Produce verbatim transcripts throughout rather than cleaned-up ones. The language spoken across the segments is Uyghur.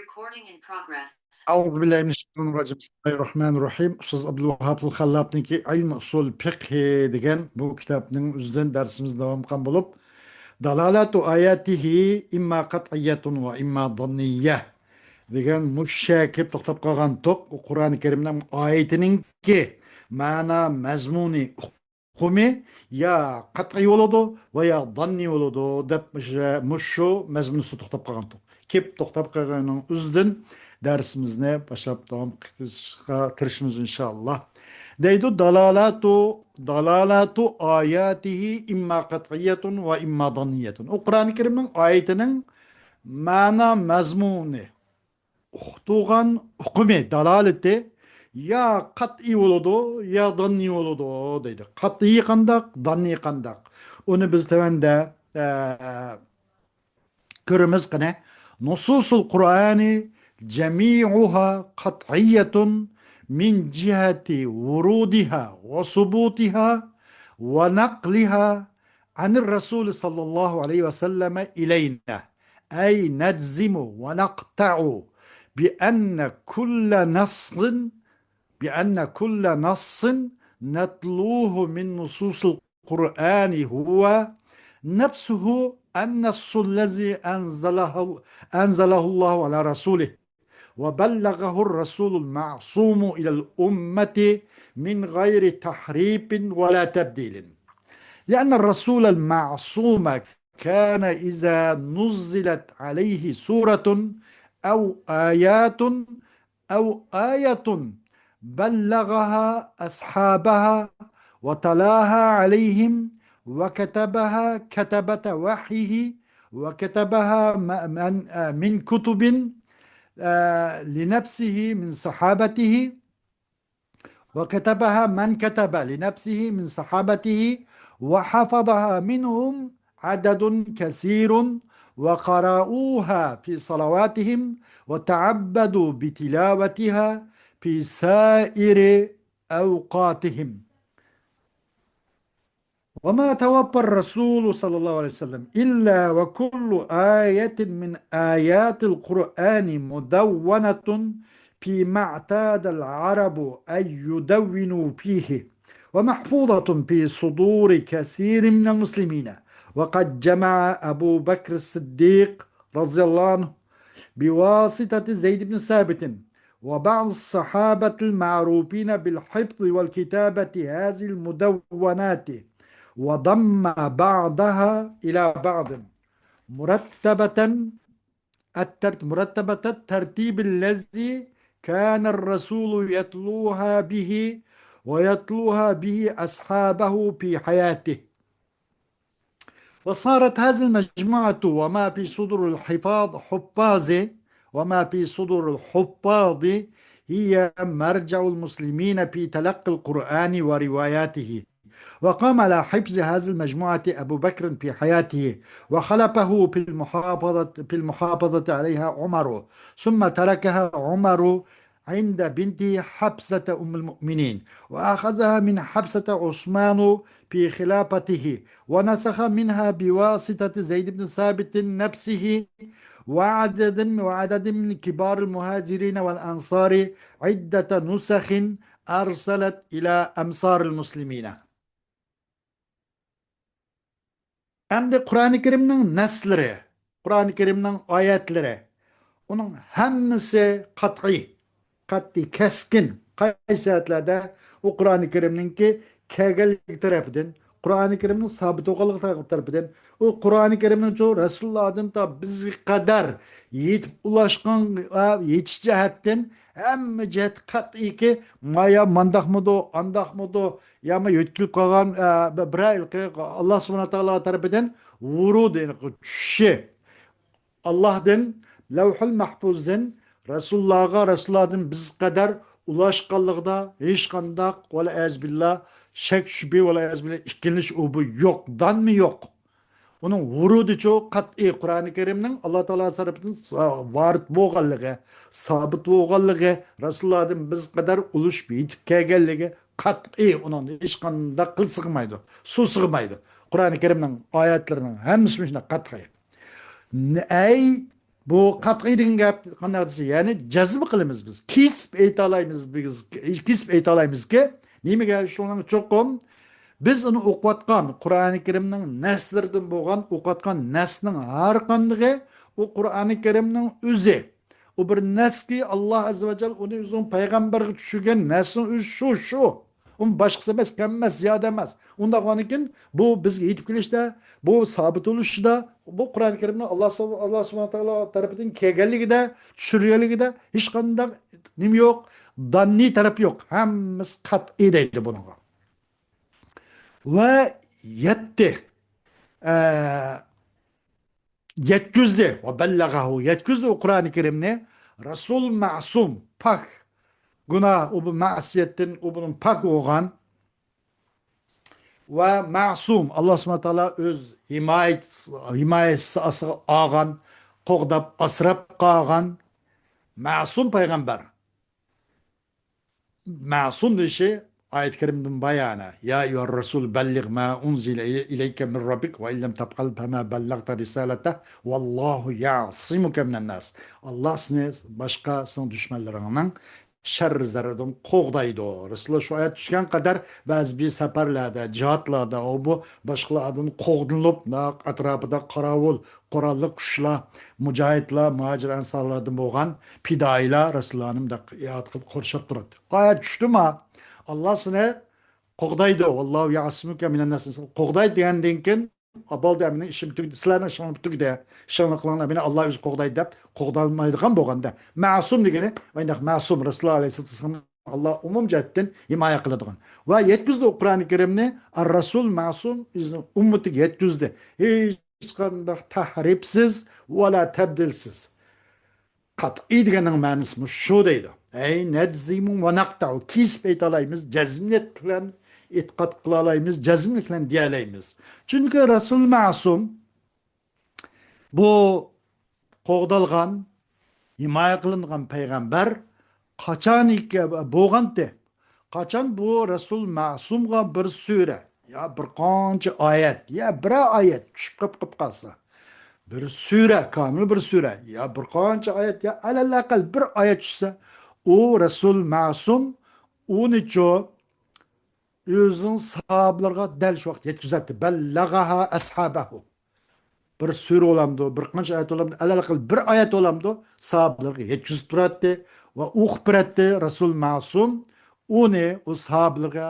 Recording in progress. أعوذ بالله من الشيطان الرجيم. بسم الله الرحمن الرحيم. ئۇستاز ئابدۇلۋاھاب خەللاپنىڭكى ئىلمى ئۇسۇل فىقھى دېگەن بۇ كىتابنىڭ ئۆزىدىن دەرسىمىز داۋام قىلغان بولۇپ، دالالاتۇ ئاياتىھى ئىمما قەتئىيەتۇن ۋە ئىمما داننىيە دېگەن مۇشۇ كېلىپ توختاپ قالغانتۇق. ئۇ قۇرئانى كەرىمنىڭ ئايىتىنىڭكى مەنا مەزمۇنى ئۇقۇمى يا قەتئىي بولىدۇ ۋە يا داننىي بولىدۇ دەپ مۇشۇ، مۇشۇ مەزمۇن ئۈستىدە توختاپ قالغانتۇق. كېلىپ توختاپ قالغىنىڭ ئۆزىدىن دەرسىمىزنى باشلاپ داۋام قىلىشقا تىرىشىمىز ئىنشائاللا. دەيدۇ، دالالاتۇ، دالالاتۇ ئاياتىھى ئىمما قەتئىيەتۇن ۋە ئىمما داننىيەتۇن. ئۇ قۇرئانى كەرىمنىڭ ئايىتىنىڭ مەنا مەزمۇنى، ئۇقتۇرغان ئۇقۇمى، دالالىتى يا قەتئىي بولىدۇ، يا داننىي بولىدۇ دەيدۇ. قەتئىي قانداق، داننىي قانداق؟ ئۇنى بىز تۆۋەندە، ئە، كۆرىمىز قېنى. نۇسۇسۇل قۇرئانى جەمىئۇھا قەتئىيەتۇن مىن جىھەتى ۋۇرۇدىھا ۋە سۇبۇتىھا ۋە نەقلىھا عن الرسول صلى الله عليه وسلم إلينا، أي نجزم ونقطع بأن كل نص، بأن كل نص نتلوه من نصوص القرآن هو نفسه النص الذي أنزله، أنزله الله على رسوله، وبلغه الرسول المعصوم إلى الأمة من غير تحريف ولا تبديل. لأن الرسول المعصوم كان إذا نزلت عليه سورة أو آيات، أو آية بلغها أصحابها وتلاها عليهم وكتبها كتبة وحيه وكتبها م-، من، آه، من كتب، آه، لنفسه من صحابته، وكتبها من كتب لنفسه من صحابته وحفظها منهم عدد كثير وقرؤوها في صلواتهم وتعبدوا بتلاوتها في سائر أوقاتهم. وما توفى الرسول صلى الله عليه وسلم إلا وكل آية من آيات القرآن مدونة فيما اعتاد العرب أن يدونوا فيه، ومحفوظة في صدور كثير من المسلمين. وقد جمع أبو بكر الصديق رضي الله عنه بواسطة زيد بن ثابت وبعض الصحابة المعروفين بالحفظ والكتابة هذه المدونات، وضم بعضها إلى بعض مرتبة الترت-، مرتبة الترتيب الذي كان الرسول يتلوها به ويتلوها به أصحابه في حياته. وصارت هذه المجموعة وما في صدور الحفاظ، حفاظ، وما في صدور الحفاظ هي مرجع المسلمين في تلقي القرآن ورواياته. وقام على حفظ هذه المجموعة أبو بكر في حياته، وخلفه في المحافظة، في المحافظة عليها عمر، ثم تركها عمر عند بنته حفصة أم المؤمنين، وأخذها من حفصة عثمان في خلافته، ونسخ منها بواسطة زيد بن ثابت نفسه وعدد، وعدد من كبار المهاجرين والأنصار عدة نسخ أرسلت إلى أمصار المسلمين. ئەمدى قۇرئانى كەرىمنىڭ نەسلىرى، قۇرئانى كەرىمنىڭ ئايەتلىرى، ئۇنىڭ ھەممىسى قەتئىي، قەتئىي، كەسكىن. قايسى ئايەتلەردە ئۇ قۇرئانى كەرىمنىڭكى كەلگەنلىكى تەرىپىدىن، قۇرئانى كەرىمنىڭ سابىت بولغانلىقى تەرىپىدىن، ئۇ قۇرئانى كەرىمنىڭچۇ رەسۇلۇللادىن تا بىزگە قەدەر يېتىپ ئۇلاشقان، ئا، يېتىش جەھەتتىن ھەممە جەھەت قەتئىيكى، مايا مانداقمىدۇ، ئانداقمىدۇ، ياما يۆتكىلىپ قالغان، ئە، بىر، بىرەر ھېلىقى ئاللا سۇبھانەھۇ تەئالا تەرىپىدىن ۋۇرۇد، يەنى چۈشۈشى. ئاللاھدىن، لەۋھۇل مەھپۇزدىن رەسۇللارغا، رەسۇللاردىن بىز قەدەر ئۇلاشقانلىقىدا ھېچقانداق، ۋەلئىيازۇبىللا، شەك شۈبھە، ۋەلئىيازۇبىللا، ئىككىلىنىش ئۇ بۇ يوق، دانمۇ يوق. ئۇنىڭ ۋۇرۇدىچۇ قەتئىي قۇرئانى كەرىمنىڭ ئاللا تائالا تەرىپىدىن سا-، ۋارىد بولغانلىقى، سابىت بولغانلىقى، رەسۇللاردىن بىز قەدەر ئۇلىشىپ يېتىپ كەلگەنلىكى قەتئىي، ئۇنىڭدا ھېچقانداق قىل سىغمايدۇ، سۇ سىغمايدۇ. قۇرئانى كەرىمنىڭ ئايەتلىرىنىڭ ھەممىسى مۇشۇنداق قەتئىي. ن-، أي بۇ قەتئىي دېگەن گەپ قانداق دېسە، يەنى جەزم قىلىمىز بىز. كېسىپ ئېيتالايمىز بىز، كېسىپ ئېيتالايمىزكى، نېمىگە؟ شۇنىڭ چوقۇم بىز ئۇنى ئوقۇۋاتقان قۇرئانى كەرىمنىڭ نەسلىرىدىن بولغان، ئوقۇۋاتقان نەسنىڭ ھەر قاندىقى ئۇ قۇرئانى كەرىمنىڭ ئۆزى. ئۇ بىر نەسكى، ئاللا ئەززە ۋە جەل ئۇنى ئۆزىنىڭ پەيغەمبەرگە چۈشۈرگەن نەسنىڭ ئۆزى شۇ، شۇ. ئۇ باشقىسى ئەمەس، كەم ئەمەس، زىيادە ئەمەس. ئۇنداق بولغاندىكىن بۇ بىزگە يېتىپ كېلىشتە، بۇ سابىت بولۇشىدا، بۇ قۇرئان كەرىمنىڭ ئاللا، ئاللا سۇبھانە تائالا تەرىپىدىن كەلگەنلىكىدە، چۈشۈرگەنلىكىدە ھېچقانداق نېمە يوق، داننىي تەرەپ يوق. ھەممىسى قەتئىي دەيدۇ بۇنىڭغا. ۋە يەتتى. ئە، يەتكۈزدى. ۋە بەللەغەھۇ. يەتكۈزدى ئۇ قۇرئانى كەرىمنى. رەسۇل مەسۇم، پاك. گۇناھ، ئۇ بۇ مەسىيەتتىن، ئۇ بۇنىڭ پاك بولغان. ۋە مەسۇم. ئاللا سۇبھانە تائالا ئۆز ھىمايە-، ھىمايىسى ئاستىغا ئالغان، قوغداپ، ئاسراپ قالغان مەسۇم پەيغەمبەر. مەسۇم دېيىشى ئايەت كەرىمدىن بايانى، يا ئەييۇھەر رەسۇل بەللىغ ما ئۇنزىلە ئىلەيكە مىن رەببىك ۋە ئىللەم تەپئەل فەما بەللەغتە رىسالەتەھ ۋەللاھۇ يەسىمۇكە مىنەنناس. ئاللا سېنى باشقا سېنىڭ دۈشمەنلىرىڭنىڭ شەررى زەررىدىن قوغدايدۇ. رەسۇلۇللا شۇ ئايەت چۈشكەن قەدەر بەزى بىر سەپەرلەردە، جىھادلاردا ئۇ بۇ باشقىلاردىن قوغدىنىلىپ، ئەتراپىدا قاراۋۇل، قوراللىق كۈچلەر، مۇجاھىدلار، مۇھاجىر ئەنسارلاردىن بولغان پىدائىيلار رەسۇلۇللانى مۇنداق ياد قىلىپ قورشاپ تۇراتتى. ئايەت چۈشتىمۇ، ئاللا سېنى قوغدايدۇ. ۋەللاھۇ يەسىمۇكە مىنەنناس. قوغدايدۇ دېگەندىن كېيىن، بولدى، مېنىڭ ئىشىم تۈگىدى، سىلەرنىڭ ئىشىڭلار تۈگىدى، ئىشىڭلارنى قىلىڭلار، مېنى ئاللا ئۆزى قوغدايدۇ دەپ قوغدالمايدىغان بولغاندا، مەسۇم دېگىنى مۇنداق مەسۇم، رەسۇلۇللا ئەلەيھىسسالاتۇ ۋەسسالام ئاللا ئومۇم جەھەتتىن ھىمايە قىلىدىغان. ۋە يەتكۈزدى ئۇ قۇرئانى كەرىمنى، ئەر رەسۇل مەسۇم، ئۆزىنىڭ ئۈممىتىگە يەتكۈزدى. ھېچقانداق تەھرىپسىز ۋەلا تەبدىلسىز. قەتئىي دېگەننىڭ مەنىسى مۇشۇ دەيدۇ. ئەي نەجزىمۇ ۋە نەقتەئۇ، كېسىپ ئېيتالايمىز، جەزملىك بىلەن ئېتىقاد قىلالايمىز، جەزملىك بىلەن دېيەلەيمىز. چۈنكى رەسۇل مەسۇم، بۇ قوغدالغان، ھىمايە قىلىنغان پەيغەمبەر قاچانكى بولغانتى؟ قاچان بۇ رەسۇل مەسۇمغا بىر سۈرە يا بىر قانچە ئايەت يا بىرەر ئايەت چۈشۈپ قېلىپ، قېلىپ قالسا، بىر سۈرە، كامىل بىر سۈرە يا بىر قانچە ئايەت يا ئەلەلئەقەل بىر ئايەت چۈشسە، ئۇ رەسۇل مەسۇم ئۇنىچۇ ئۆزىنىڭ ساھابىلىرىغا دەل شۇ ۋاقىت يەتكۈزەتتى. بەللەغەھا ئەسھابەھۇ. بىر سۈرە بولامدۇ، بىر قانچە ئايەت بولامدۇ، ئەلەلئەقەل بىر ئايەت بولامدۇ، ساھابىلىرىغا يەتكۈزۈپ تۇراتتى ۋە ئوقۇپ بېرەتتى. رەسۇل مەسۇم ئۇنى ئۇ ساھابىلىرىغا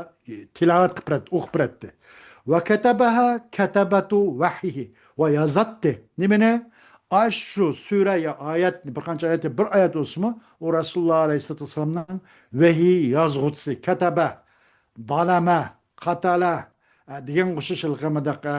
تىلاۋەت قىلىپ بېرەتتى، ئوقۇپ بېرەتتى. ۋە كەتەبەھا كەتەبەتۇ ۋەھيىھى، ۋە يازاتتى. نېمىنى؟ ئاشۇ سۈرە يا ئايەتنى، بىر قانچە ئايەتنى، بىر ئايەت بولسىمۇ، ئۇ رەسۇلۇللا ئەلەيھىسسالاتۇ ۋەسسالامنىڭ ۋەھىي يازغۇچىسى، كەتەبە، دالەمە، قاتالە، ئە، دېگەنگە ئوخشاش ھېلىقى مۇنداق، ئە،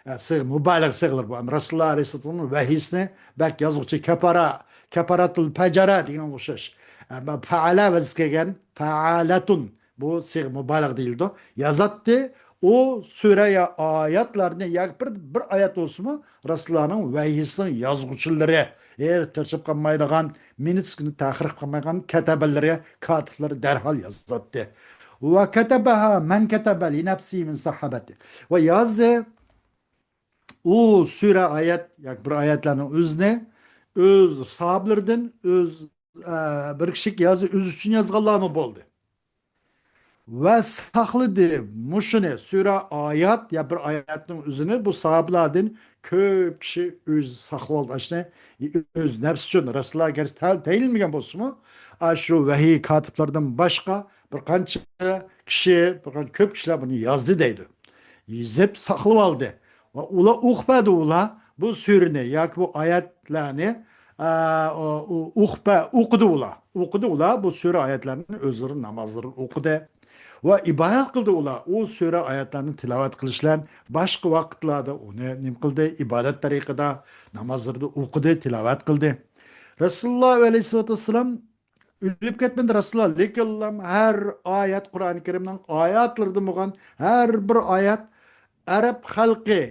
ئە، سىغ-، مۇبالىغە سىغىلىدۇ بۇ. رەسۇلۇللا ئەلەيھىسسالاتۇ ۋەسسالامنىڭ ۋەھىيسىنى بەك يازغۇچى، كەپارە، كەپارەتۇل پەجەرە دېگەنگە ئوخشاش. ئە، بە-، فەئەلە ۋەزىن كەلگەن، فەئەلەتۇن. بۇ سىغ مۇبالىغە دېيىلىدۇ. يازاتتى. ئۇ سۈرە يا ئايەتلەرنى ياكى بىر، بىر ئايەت بولسىمۇ، رەسۇلۇللانىڭ ۋەھىيسىنىڭ يازغۇچىلىرى، ھېلىقى تىرىشىپ قالمايدىغان، مىنۇتسكىنى تەخىر قىلمايدىغان كەتەبەلىرى، كاتىپلىرى دەرھال يازاتتى. ۋە كەتەبەھا مەن كەتەبە لىنەفسىھى مىن ساھابەتى. ۋە يازدى. ئۇ سۈرە ئايەت ياكى بىر ئايەتلەرنىڭ ئۆزىنى ئۆز ساھابىلىرىدىن ئۆز، ئە، بىر كىشىگە يازدى، ئۆزى ئۈچۈن يازغانلارمۇ بولدى. ۋە ساقلىدى مۇشۇنى، سۈرە ئايەت يا بىر ئايەتنىڭ ئۆزىنى بۇ ساھابىلاردىن كۆپ كىشى ئۆزى ساقلىۋالدى. ئاشۇنى ئۆز نەپسى ئۈچۈن رەسۇلۇللا گەرچە تە-، تەيىنلىمىگەن بولسىمۇ، ئاشۇ ۋەھىي كاتىپلىرىدىن باشقا بىر قانچە كىشى، بىر قانچە كۆپ كىشىلەر بۇنى يازدى دەيدۇ. يېزىپ ساقلىۋالدى. ۋە ئۇلار ئوقۇپ بەردى ئۇلار بۇ سۈرىنى ياكى بۇ ئايەتلەرنى، ئە، ئۇ-، ئۇ-، ئوقۇپ بە-، ئوقۇدى ئۇلار. ئوقۇدى ئۇلار بۇ سۈرە ئايەتلەرنى ئۆزلىرى نامازلىرىدا ئوقۇدى. ۋە ئىبادەت قىلدى ئۇلار. ئۇ سۈرە ئايەتلەرنى تىلاۋەت قىلىش بىلەن باشقا ۋاقىتلاردا ئۇنى نېمە قىلدى؟ ئىبادەت تەرىقىدە نامازلىرىدا ئوقۇدى، تىلاۋەت قىلدى. رەسۇلۇللا ئەلەيھىسسالاتۇ ۋەسسالام ئۆلۈپ كەتمىدى رەسۇلۇللا، لېكىنلا ھەر ئايەت، قۇرئانى كەرىمنىڭ ئايەتلىرىدىن بولغان ھەر بىر ئايەت ئەرەب خەلقى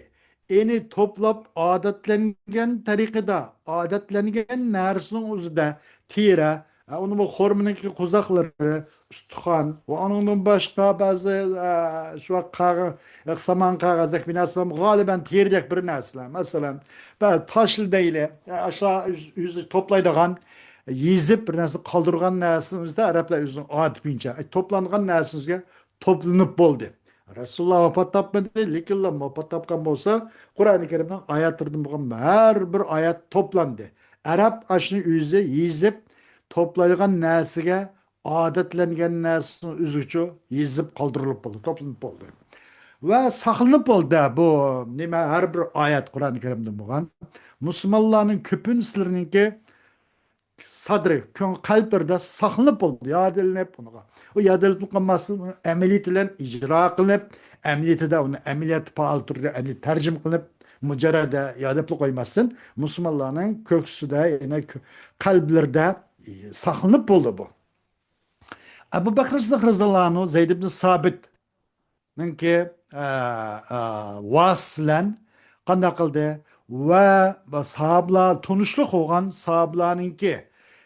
ئېنى توپلاپ ئادەتلەنگەن تەرىقىدە، ئادەتلەنگەن نەرسىنىڭ ئۆزىدە تېرە، ھە، ئۇنىڭ بۇ خورمىنىڭكى قوزاقلىرى، ئۇستىخان ۋە ئۇنىڭدىن باشقا بەزى، ئە، شۇ قاغا-، سامان قەغەزدەك بىر نەرسىلەر، غالىبەن تېرىدەك بىر نەرسىلەر. مەسىلەن، بە-، تاشلا دەيلى، ئە، ئاشۇ ئۆز-، ئۆزى توپلايدىغان، يېزىپ بىر نەرسە قالدۇرغان نەرسىنى ئۆزىدە ئەرەبلەر ئۆزىنىڭ ئادىتى بويىچە، ئە، توپلانغان نەرسىنى ئۆزىگە توپلىنىپ بولدى. رەسۇلۇللا ۋاپات تاپمىدى، لېكىنلا ۋاپات تاپقان بولسا، قۇرئانى كەرىمنىڭ ئايەتلىرىدىن بولغان ھەر بىر ئايەت توپلاندى. ئەرەب ئاشۇنى ئۆزى يېزىپ، توپلايدىغان نەرسىگە ئادەتلەنگەن نەرسىنى ئۆزىگىچە يېزىپ قالدۇرۇلۇپ بولدى، توپلىنىپ بولدى. ۋە ساقلىنىپ بولدى بۇ نېمە، ھەر بىر ئايەت قۇرئانى كەرىمدىن بولغان. مۇسۇلمانلارنىڭ كۆپىنچىلىرىنىڭكى سادرى، كۆڭ-، قەلبلىرىدە ساقلىنىپ بولدى، ياد ئېلىنىپ ئۇنىڭغا. ئۇ ياد ئېلىنىپ قالماستىن، ئۇنى ئەمەلىيىتى بىلەن، ئىجرا قىلىنىپ، ئەمەلىيىتىدە ئۇنى ئەمەلىيەتتە پائال تۈردە ئەمەلىي تەرجىمە قىلىنىپ، مۇجەررەدە ياد ئېلىپ قويماستىن، مۇسۇلمانلارنىڭ كۆكسىدە، يەنى كۆ-، قەلبلىرىدە، ئى، ساقلىنىپ بولدى بۇ. ئەبۇ بەكرى سىددىق رەزىياللاھۇ ئەنھۇ زەيد ئىبن سابىت نىڭكى، ئە، ئە، ۋاسىتە بىلەن قانداق قىلدى؟ ۋە ساھابىلار، تونۇشلۇق بولغان ساھابىلارنىڭكى،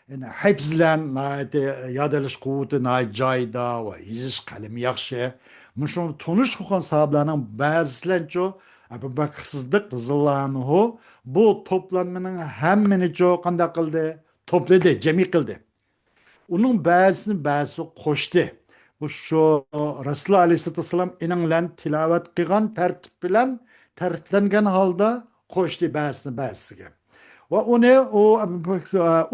يەنى ھەپس بىلەن ناھايىتى ياد ئېلىش قۇۋۋىتى ناھايىتى جايىدا ۋە يېزىش قەلىمى ياخشى. مۇشۇ تونۇشلۇق بولغان ساھابىلارنىڭ بەزىسى بىلەنچۇ، ئەبۇ بەكرى سىددىق رەزىياللاھۇ ئەنھۇ بۇ توپلانمىنىڭ ھەممىنىچۇ قانداق قىلدى؟ توپلىدى، جەمئىي قىلدى. ئۇنىڭ بەزىسىنى بەزىسى قوشتى. بۇ شۇ رەسۇلۇللا ئەلەيھىسسالاتۇ ۋەسسالام ئېنىڭ بىلەن تىلاۋەت قىلغان تەرتىپ بىلەن تەرتىپلەنگەن ھالدا قوشتى بەزىسىنى بەزىسىگە. ۋە ئۇنى ئۇ،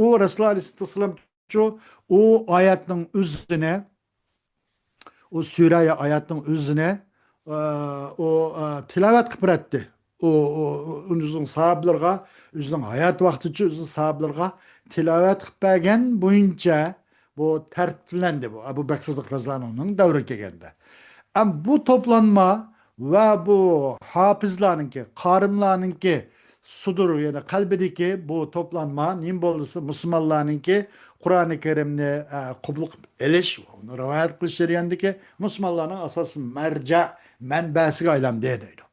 ئۇ رەسۇلۇللا ئەلەيھىسسالاتۇ ۋەسسالام شۇ ئۇ ئايەتنىڭ ئۆزىنى ئۇ سۈرە يا ئايەتنىڭ ئۆزىنى، ئە، ئۇ، ئە، تىلاۋەت قىلىپ بېرەتتى. ئۇ، ئۇ، ئۇ ئۆزىنىڭ ساھابىلىرىغا، ئۆزىنىڭ ھايات ۋاقتىچە ئۆزىنىڭ ساھابىلىرىغا تىلاۋەت قىلىپ بەرگەن بويىچە بۇ تەرتىپلەندى، بۇ ئەبۇ بەكرى سىددىق رەزىياللاھۇ ئەنھۇنىڭ دەۋرىگە كەلگەندە. ئەم بۇ توپلانما ۋە بۇ ھاپىزلارنىڭكى، قارىملارنىڭكى سۇدۇر، يەنى قەلبىدىكى بۇ توپلانما نېمە بولدى دېسە، مۇسۇلمانلارنىڭكى قۇرئانى كەرىمنى، ئە، قوبۇل قىلىپ ئېلىش، ئۇنى رىۋايەت قىلىش جەريانىدىكى مۇسۇلمانلارنىڭ ئاساسىي مەرجە مەنبەسىگە ئايلاندى دەيدۇ.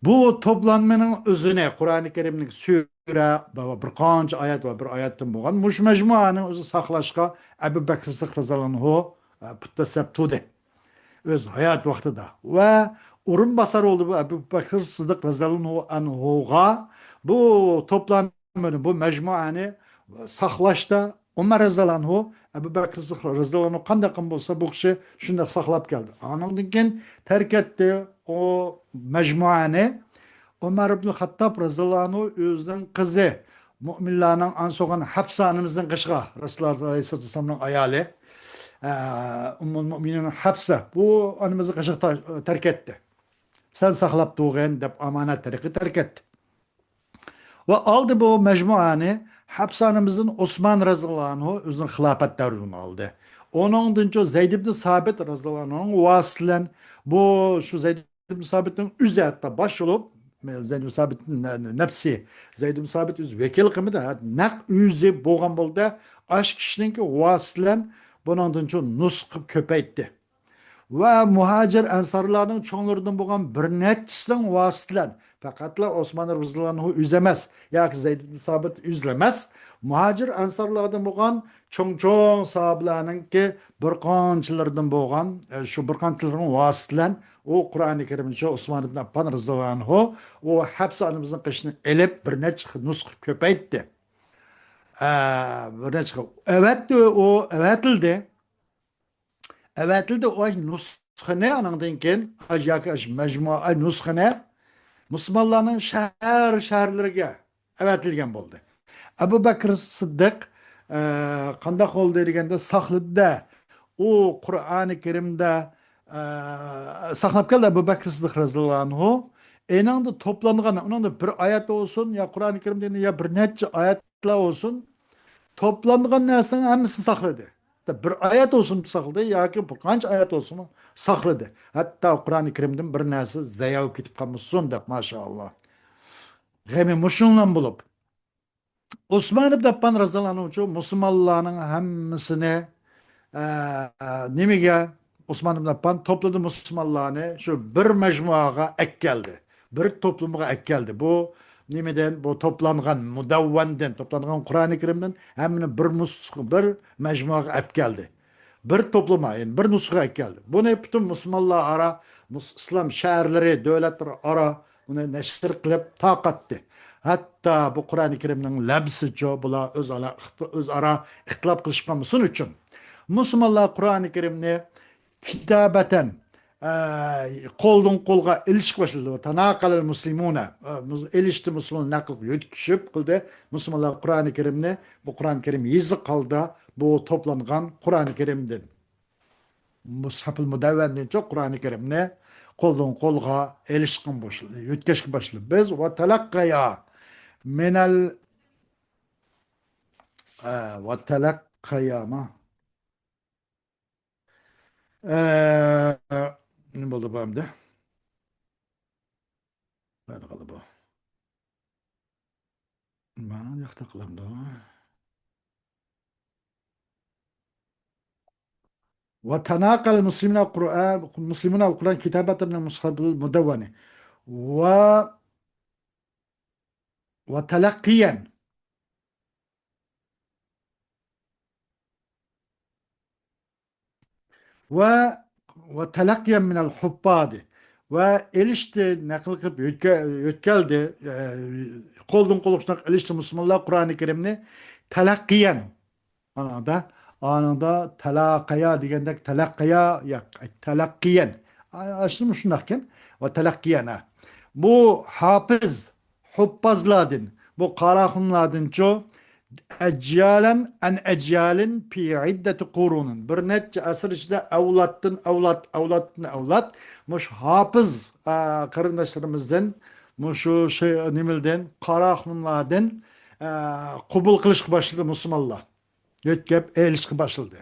بۇ توپلانمىنىڭ ئۆزىنى قۇرئانى كەرىمنىڭ سۈرە ۋە بىر قانچە ئايەت ۋە بىر ئايەتتىن بولغان مۇشۇ مەجمۇئانىڭ ئۆزى ساقلاشقا ئەبۇ بەكرى سىددىق رەزىياللاھۇ ئەنھۇ، ئە، پۇتتەسەپ تۇردى. ئۆز ھايات ۋاقتىدا. ۋە ئورۇنباسار بولدى بۇ ئەبۇ بەكرى سىددىق رەزىياللاھۇ ئەنھۇغا بۇ توپلانمىنى، بۇ مەجمۇئانى ساقلاشتا ئۆمەر رەزىياللاھۇ ئەنھۇ، ئەبۇ بەكرى سىددىق رەزىياللاھۇ ئەنھۇ قانداق قىلغان بولسا، بۇ كىشى شۇنداق ساقلاپ كەلدى. ئانىڭدىن كېيىن تەرك ئەتتى ئۇ مەجمۇئانى. ئۆمەر ئىبن خەتتاب رەزىياللاھۇ ئەنھۇ ئۆزىنىڭ قىزى، مۆمىنلەرنىڭ ئانىسى بولغان ھەپسە ئانىمىزنىڭ قېشىغا، رەسۇلۇللا ئەلەيھىسسالاتۇ ۋەسسالامنىڭ ئايالى، ئە، ئۇممۇل مۆمىنىن ھەپسە، بۇ ئانىمىزنىڭ قېشىغا تا-، تەرك ئەتتى. سەن ساقلاپ تۇرغىن دەپ ئامانەت تەرىقىدە تەرك ئەتتى. ۋە ئالدى بۇ مەجمۇئانى ھەپسە ئانىمىزدىن ئوسمان رەزىياللاھۇ ئەنھۇ ئۆزىنىڭ خىلاپەت دەۋرىدە ئالدى. ئۇنىڭدىن چوڭ زەيد ئىبن سابىت رەزىياللاھۇ ئەنھۇ ۋاسىتە بىلەن بۇ شۇ زەيد ئىبن سابىتنىڭ ئۆزى ھەتتا باش بولۇپ، زەيد ئىبن سابىت نە-، نەپسى، زەيد ئىبن سابىت ئۆزى ۋەكىل قىلمىدى، ھە، نەق ئۆزى بولغان بولدى. ئاش كىشىنىڭكى ۋاسىتە بىلەن بۇنىڭدىن چوڭ نۇسخا كۆپەيتتى. ۋە مۇھاجىر ئەنسارلارنىڭ چوڭلىرىدىن بولغان بىر نەچچىسىنىڭ ۋاسىتە بىلەن، پەقەتلا ئوسمان رەزىياللاھۇ ئەنھۇ ئۆزى ئەمەس ياكى زەيد ئىبن سابىت ئۆزى ئەمەس، مۇھاجىر ئەنسارلاردىن بولغان چوڭ-چوڭ ساھابىلەرنىڭكى بىر قانچىلىرىدىن بولغان، ئە، شۇ بىر قانچىلىرىنىڭ ۋاسىتە بىلەن ئۇ قۇرئانى كەرىمنى شۇ ئوسمان ئىبن ئەففان رەزىياللاھۇ ئەنھۇ ئۇ ھەپسە ئانىمىزنىڭ قېشىدىن ئېلىپ، بىر نەچچە نۇسخا كۆپەيتتى. ئە، بىر نەچچە ئەۋەتتى، ئۇ ئەۋەتىلدى. ئەۋەتىلدى ئاي نۇسخىنى، ئانىڭدىن كېيىن ئاي ياكى ئاش مەجمۇئە ئاي نۇسخىنى مۇسۇلمانلارنىڭ شەھەر شەھەرلىرىگە ئەۋەتىلگەن بولدى. ئەبۇ بەكرى سىددىق، ئە، قانداق بولدى دېگەندە، ساقلىدى-دە، ئۇ قۇرئانى كەرىمدە، ئە، ساقلاپ كەلدى ئەبۇ بەكرى سىددىق رەزىياللاھۇ ئەنھۇ. ئېنىڭدا توپلانغان، ئۇنىڭدا بىر ئايەت بولسۇن، يا قۇرئانى كەرىمدە يا بىر نەچچە ئايەتلەر بولسۇن، توپلانغان نەرسىنىڭ ھەممىسىنى ساقلىدى. بىر ئايەت بولسۇن ساقلىدى ياكى بىر قانچە ئايەت بولسۇن ساقلىدى. ھەتتا قۇرئانى كەرىمدىن بىر نەرسە زايە بولۇپ كېتىپ قالمىسۇن دەپ، ماشائاللا. غېمى مۇشۇنىڭ بولۇپ، ئوسمان ئىبن ئەففان رەزىياللاھۇ ئەنھۇچۇ مۇسۇلمانلارنىڭ ھەممىسىنى، ئە، نېمىگە، ئوسمان ئىبن ئەففان توپلىدى مۇسۇلمانلارنى، شۇ بىر مەجمۇئاغا ئەكەلدى. بىر توپلۇمغا ئەكەلدى. بۇ نېمىدىن؟ بۇ توپلانغان مۇدەۋۋەندىن، توپلانغان قۇرئانى كەرىمدىن ھەممىنى بىر نۇسخا، بىر مەجمۇئاغا ئەپ كەلدى. بىر توپلىما، يەنى بىر نۇسخىغا ئەپ كەلدى. بۇنى پۈتۈن مۇسۇلمانلار ئارا، مۇس-، ئىسلام شەھەرلىرى، دۆلەتلەر ئارا بۇنى نەشر قىلىپ تارقاتتى. ھەتتا بۇ قۇرئانى كەرىمنىڭ لەپزىچۇ بۇلار ئۆزئارا ئىخت-، ئۆزئارا ئىختىلاپ قىلىشقان بولسۇن ئۈچۈن، مۇسۇلمانلار قۇرئانى كەرىمنى كىتابەتەن، ئە، قولدىن قولغا ئېلىشقا باشلىدى. تاناقەلەل مۇسلىمۇنە، ئە، مۇس-، ئېلىشتى، مۇسۇلمان نەقىل قىلىپ يۆتكىشىپ قىلدى. مۇسۇلمانلار قۇرئانى كەرىمنى، بۇ قۇرئانى كەرىم يېزىق ھالدا بۇ توپلانغان قۇرئانى كەرىمدىن، مۇسھەپۇل مۇدەۋۋەندىنچۇ قۇرئانى كەرىمنى قولدىن قولغا ئېلىشقا باشلىدى، يۆتكەشكە باشلىدى. بىز ۋە تەلەققەيا مىنەل، ئە، ۋە تەلەققەيا ما؟ ئە، نېمە بولدى بۇ ئەمدى؟ قايدا قالدى بۇ؟ مانا ياقتا قىلامدۇ. وتناقل المسلمون القرآن، المسلمون القرآن كتابة من المصحف المدون. و، وتلقيا. ۋە، ۋە تەلەققىيەن مىنەل ھۇپپادى، ۋە ئېلىشتى، نەقىل قىلىپ يۆتكە-، يۆتكەلدى، ئە، قولدىن قولغا شۇنداق ئېلىشتى مۇسۇلمانلار قۇرئانى كەرىمنى تەلەققىيەن. ئانىڭدا، ئانىڭدا تەلاقەيا دېگەندەك تەلەققەيا، ياق، تەلەققىيەن. ئا-، ئاشۇمۇ شۇنداقكەن. ۋە تەلەققىيەن، ھە. بۇ ھاپىز، ھۇپپازلاردىن، بۇ قاراخۇنلاردىنچۇ، ئەجيالەن ئەن ئەجيالىن پى ئىددەتى قۇرۇنىن. بىر نەچچە ئەسىر ئىچىدە ئەۋلادتىن ئەۋلاد، ئەۋلادتىن ئەۋلاد مۇشۇ ھاپىز، ئا، قېرىنداشلىرىمىزدىن، مۇشۇ شەي-، نېمىلدىن، قاراخۇنلاردىن، ئا، قوبۇل قىلىشقا باشلىدى مۇسۇلمانلار. يۆتكەپ ئېلىشقا باشلىدى.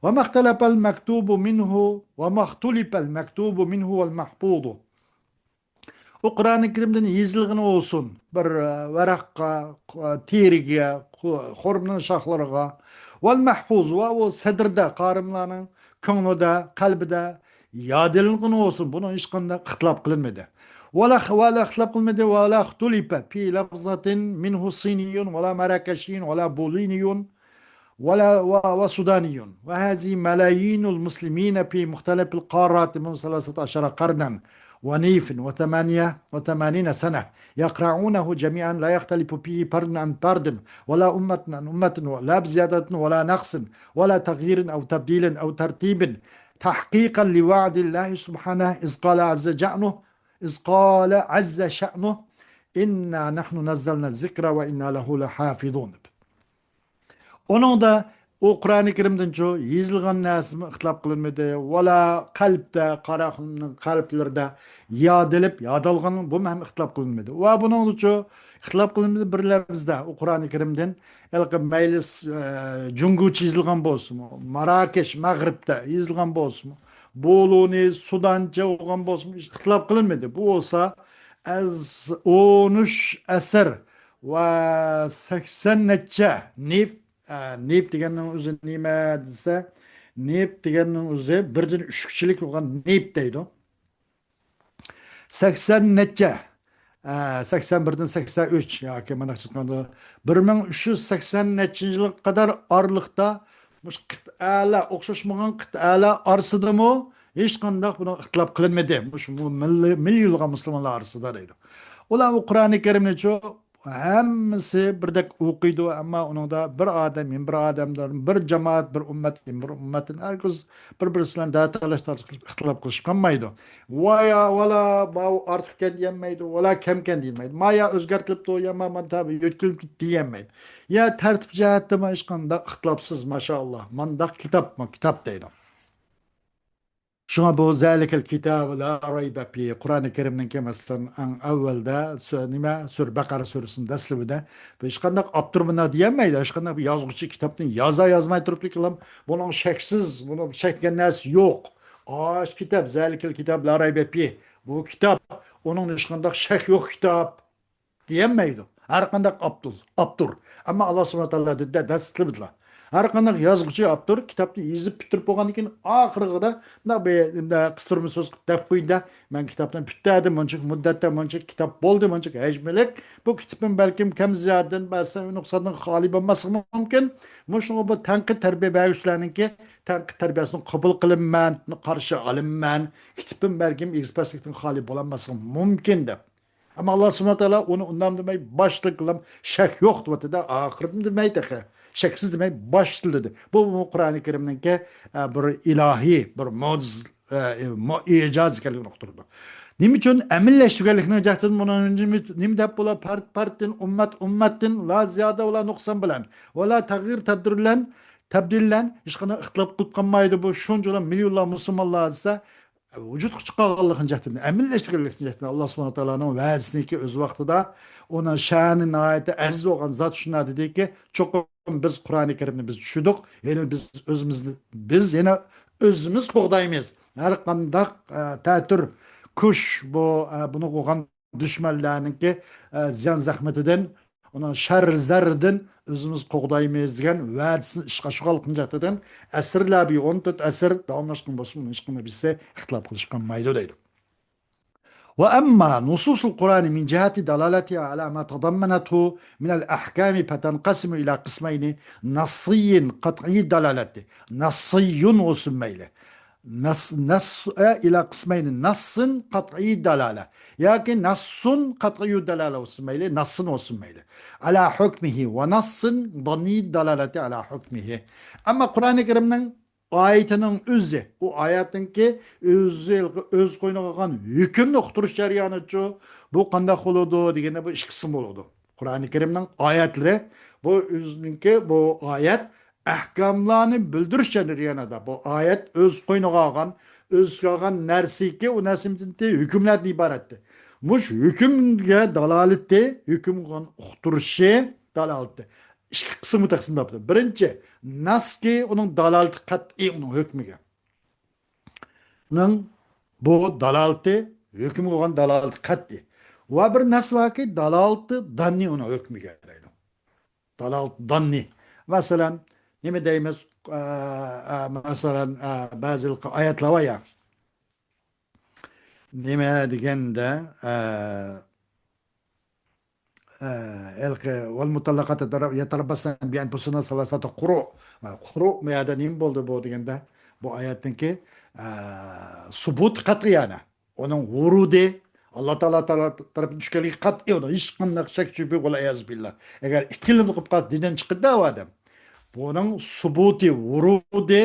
وما اختلف المكتوب منه، وما اختلف المكتوب منه والمحفوظ. ئۇ قۇرئانى كەرىمدىن يېزىلغىنى بولسۇن، بىر، ئە، ۋەرەققە، ئە، تېرىگە، خو-، خورمىنىڭ شاخلىرىغا، ۋەل مەھفۇز، ۋە ئۇ سەدرىدە، قارىملارنىڭ كۆڭلىدە، قەلبىدە يادلانغىنى بولسۇن، بۇنىڭ ھېچقانداق ئىختىلاپ قىلىنمىدى. ۋەلا، ۋەلا ئىختىلاپ قىلىنمىدى، ۋەلا ئىختۇلىپە فى لفظة منه صيني ولا مراكشي ولا بوليني ولا، و، وسوداني، وهذه ملايين المسلمين في مختلف القارات منذ ثلاثة عشر قرنا ونيف وثمانية وثمانين سنة يقرؤونه جميعا لا يختلف فيه فرد عن فرد ولا أمة عن أمة لا بزيادة ولا نقص ولا تغيير أو تبديل أو ترتيب تحقيقا لوعد الله سبحانه إذ قال عز شأنه، إذ قال عز شأنه: إنا نحن نزلنا الذكر وإنا له لحافظون. ئۇنىڭدا ئۇ قۇرئانى كەرىمدىنچۇ يېزىلغان نەرسىمۇ ئىختىلاپ قىلىنمىدى، ۋەلا قەلبتە، قاراخۇننىڭ قەلبلىرىدە يادىلىپ، يادالغان بۇمۇ ھەم ئىختىلاپ قىلىنمىدى. ۋە بۇنىڭدىچۇ ئىختىلاپ قىلىنمىدى بىر لەۋزدە ئۇ قۇرئانى كەرىمدىن، ھېلىقى مەيلى، ئە، جۇڭگوچە يېزىلغان بولسىمۇ، ماراكەش، مەغرىبتە يېزىلغان بولسىمۇ، بولۇنى، سۇدانچە بولغان بولسىمۇ، ئىختىلاپ قىلىنمىدى. بۇ بولسا ئەز-، ئون ئۈچ ئەسىر ۋە سەكسەن نەچچە نىف، ئە، نىف دېگەننىڭ ئۆزى نېمە دېسە، نىف دېگەننىڭ ئۆزى بىردىن ئۈچكىچىلىك بولغان نىف دەيدۇ. سەكسەن نەچچە، ئە، سەكسەن بىردىن سەكسەن ئۈچ ياكى مانداق چىققاندا، بىر مىڭ ئۈچ يۈز سەكسەن نەچچىنچى يىلغا قەدەر ئارىلىقتا مۇشۇ قىتئەلەر، ئوخشاشمىغان قىتئەلەر ئارىسىدىمۇ ھېچقانداق بۇنىڭ ئىختىلاپ قىلىنمىدى. مۇشۇ مۇ-، مىللىي، مىليونلىغان مۇسۇلمانلار ئارىسىدا دەيدۇ. ئۇلار ئۇ قۇرئانى كەرىمنىچۇ ھەممىسى بىردەك ئوقۇيدۇ، ئەمما ئۇنىڭدا بىر ئادەم، يەنە بىر ئادەمدىن، بىر جامائەت، بىر ئۈممەت، يەنە بىر ئۈممەتتىن ھەرگىز بىر-بىرسى بىلەن دەتالاش تارتىش قىلىپ ئىختىلاپ قىلىشىپ قالمايدۇ. ۋايا، ۋالا، ماۋۇ ئارتۇقكەن دېيەلمەيدۇ، ۋالا كەمكەن دېيەلمەيدۇ. ما يا ئۆزگەرتىلىپتۇ، يا ما مانتا يۆتكىلىپ كېتىپتۇ دېيەلمەيدۇ. يا تەرتىپ جەھەتتىمۇ ھېچقانداق ئىختىلاپسىز، ماشائاللا. مانداق كىتابمۇ كىتاب دەيدۇ. شۇڭا بۇ زالىكەل كىتاب لا رەيبە فى، قۇرئانى كەرىمنىڭكى، مەسىلەن، ئەڭ ئەۋۋەلدە سۈ-، نېمە، سۈرە بەقەرە سۈرىسىنىڭ دەسلىپىدە بۇ ھېچقانداق ئاپتور مۇنداق دېيەلمەيدۇ، ھېچقانداق بىر يازغۇچى كىتابنى يازا يازماي تۇرۇپتۇ، بۇنىڭ شەكسىز، بۇنىڭ شەك دېگەن نەرسە يوق. ئاش كىتاب، زالىكەل كىتاب لا رەيبە فى، بۇ كىتاب، ئۇنىڭدا ھېچقانداق شەك يوق كىتاب دېيەلمەيدۇ. ھەر قانداق ئاپتور، ئاپتور. ئەمما ئاللا سۇبھانەھۇ ۋە تائالا دەسلىپىدىلا ھەر قانداق يازغۇچى، ئاپتور كىتابنى يېزىپ پۈتتۈرۈپ بولغاندىن كېيىن، ئاخىرىغىدا مۇنداق بىر، مۇنداق قىستۇرما سۆز قىلىپ دەپ قويىدۇ، مەن كىتابنى پۈتتۈردۈم، مۇنچە مۇددەتتە مۇنچە كىتاب بولدى، مۇنچە ھەجملىك. بۇ كىتابىم بەلكىم كەم زىيادىدىن، بەزى نۇقساندىن خالىي بولماسلىقى مۇمكىن. مۇشۇنىڭغا بۇ تەنقىد تەربىيە بەرگۈچىلەرنىڭكى تەنقىد تەربىيەسىنى قوبۇل قىلىمەن، قارشى ئالىمەن، كىتابىم بەلكىم ئېگىز-پەسلىكتىن خالىي بولالماسلىقى مۇمكىن دەپ. ئەمما ئاللا سۇبھانەھۇ ۋە تائالا ئۇنى ئۇنداق دېمەي، باشلىقلام شەك يوق دەۋاتىدۇ، ئاخىرىدا دېمەي تېخى. شەكسىز دېمەي، باشلىدى. بۇ، بۇ قۇرئانى كەرىمنىڭكى، ئە، بىر ئىلاھىي، بىر مۆجىز، ئە، مۆ-، ئېجاز ئىكەنلىكىنى ئۇقتۇرىدۇ. نېمە ئۈچۈن؟ ئەمەلىيلەشتۈرگەنلىكنىڭ جەھىتىدىن بۇنى نېمە، نېمە دەپ بولا؟ پەرد پەردتىن، ئۈممەت ئۈممەتتىن، لا زىيادە ۋە لا نۇقسان بىلەن، ۋە لا تەغيىر تەبدىل بىلەن، تەبدىل بىلەن ھېچقانداق ئىختىلاپ قىلىپ قالمايدۇ. بۇ شۇنچىلا مىليونلار مۇسۇلمانلار دېسە، ۋۇجۇدقا چىقارغانلىقىنى جەھەتتىن، ئەمەلىيلەشتۈرگەنلىكىنى جەھەتتىن ئاللا سۇبھانەھۇ ۋە تائالانىڭ ۋەدىسىنىڭكى ئۆز ۋاقتىدا ئۇنىڭ شەنى ناھايىتى ئەزىز بولغان زات شۇنداق دېدىكى، چوقۇم بىز قۇرئانى كەرىمنى بىز چۈشىدۇق، يەنى بىز ئۆزىمىزنى، بىز يەنە ئۆزىمىز قوغدايمىز. ھەر قانداق، ئە، تەتۈر، كۈچ بۇ، ئە، بۇنى قوغان دۈشمەنلەرنىڭكى، ئە، زىيان زەخمىتىدىن، ئۇنىڭ شەررى زەررىدىن ئۆزىمىز قوغدايمىز دېگەن ۋەدىسىنى ئىشقا ئاشۇرغانلىقىنى جەھەتتىن ئەسىرلەر بويى، ئون تۆت ئەسىر داۋاملاشقان بولسىمۇ، ئۇنىڭ ھېچقانداق بىرسى ئىختىلاپ قىلىشقا قالمايدۇ دەيدۇ. وأما نصوص القرآن من جهة دلالتها على ما تضمنته من الأحكام فتنقسم إلى قسمين، نصي قطعي الدلالة. نصي بولسۇن مەيلى. نەس، نەس، ئە، ئىلا قىسمەينى، نەسسىن قەتئىي دالالە ياكى نەسسۇن قەتئىيۇ دالالە بولسۇن مەيلى، نەسسىن بولسۇن مەيلى. ئەلا ھۆكمىھى ۋە نەسسىن داننىي دالالەتى ئەلا ھۆكمىھى. ئەمما قۇرئانى كەرىمنىڭ ئايىتىنىڭ ئۆزى، ئۇ ئايەتنىڭكى ئۆزى، ئۆز قوينىغا ئالغان ھۆكۈمنى ئۇقتۇرۇش جەريانىچۇ، بۇ قانداق بولىدۇ دېگەندە، بۇ ئىككى قىسىم بولىدۇ. قۇرئانى كەرىمنىڭ ئايەتلىرى، بۇ ئۆزىنىڭكى، بۇ ئايەت ئەھكاملارنى بىلدۈرۈش جەريانىدا بۇ ئايەت ئۆز قوينىغا ئالغان، ئۆز ئالغان نەرسىكى، ئۇ نەرسىدىن ھۆكۈملەردىن ئىبارەتتى. مۇش ھۆكۈمگە دالالىتى، ھۆكۈم قىلغان ئۇقتۇرۇشى دالالىتى ئىككى قىسىمغا تەقسىم تاپتى. بىرىنچى، نەسكى، ئۇنىڭ دالالىتى قەتئىي ئۇنىڭ ھۆكمىگە. ئۇنىڭ بۇ دالالىتى، ھۆكۈم قىلغان دالالىتى قەتئىي. ۋە بىر نەس باركى، دالالىتى داننى ئۇنىڭ ھۆكمىگە دەيدۇ. دالالىتى داننى. مەسىلەن، نېمە دەيمىز؟ ئە، ئە، مەسىلەن، ئە، بەزى ئايەتلەر بار يا. نېمە دېگەندە، ئە، ئە، ھېلىقى، «ۋەل مۇتەللەقاتۇ يەتەرەببەسنە بىئەنفۇسىھىننە سەلاسەتە قۇرۇ». قۇرۇ، بۇ يەردە نېمە بولدى بۇ دېگەندە، بۇ ئايەتنىڭكى، ئە، سۇبۇتى قەتئىي يەنە. ئۇنىڭ ۋۇرۇدى، ئاللا تائالا، تائالا تەرىپىدىن چۈشكەنلىكى قەتئىي، ئۇنىڭ ھېچقانداق شەك شۈبھە، ۋەل ئىيازۇ بىللا. ئەگەر ئىككىلىنىپ قالسا، دىندىن چىقىدۇ ئۇ ئادەم. بۇنىڭ سۇبۇتى، ۋۇرۇدى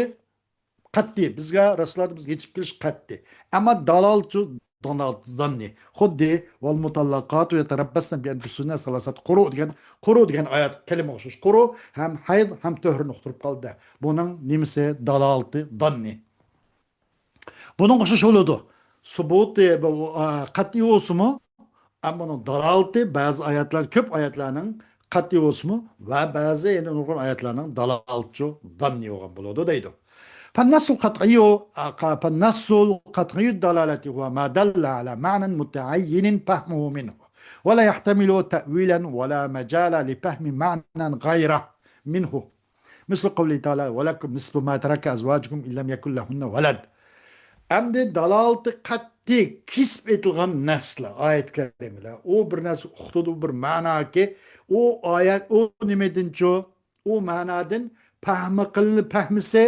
قەتئىي. بىزگە رەسۇلۇللاھتىن بىزگە يېتىپ كېلىش قەتئىي. ئەمما دالالچۇ، دالال، زاننى. خۇددى «ۋەل مۇتەللەقاتۇ يەتەرەببەسنە بىئەنفۇسىھىننە سەلاسەتە قۇرۇ» دېگەن، قۇرۇ دېگەن ئايەت كەلىمە ئوخشاش. قۇرۇ ھەم ھەيز ھەم تۆھرىنى ئۇقتۇرۇپ قالدى. بۇنىڭ نېمىسى؟ دالالىتى داننى. بۇنىڭ ئوخشاش بولىدۇ. سۇبۇتى، بۇ، ئا، قەتئىي بولسىمۇ، ئەمما ئۇنىڭ دالالىتى بەزى ئايەتلەر، كۆپ ئايەتلەرنىڭ قەتئىي بولسىمۇ ۋە بەزى يەنە نۇرغۇن ئايەتلەرنىڭ دالالىتىچۇ داننى بولغان بولىدۇ دەيدۇ. فالنص القطعي، فالنص القطعي الدلالة هو ما دل على معنى متعين فهمه منه ولا يحتمل تأويلا ولا مجال لفهم معنى غيره منه. مثل قوله تعالى: «ولكم نصف ما ترك أزواجكم إن لم يكن لهن ولد». ئەمدى دالالىتى قەتئىي كېسىپ ئېيتىلغان نەسلەر، ئايەت كەرىمىلەر. ئۇ بىر نەرسە ئۇقتۇرىدۇ، بىر مەناكى. ئۇ ئايەت، ئۇ نېمىدىنچۇ؟ ئۇ مەنادىن پەھمى قىلىنىپ، پەھمىسى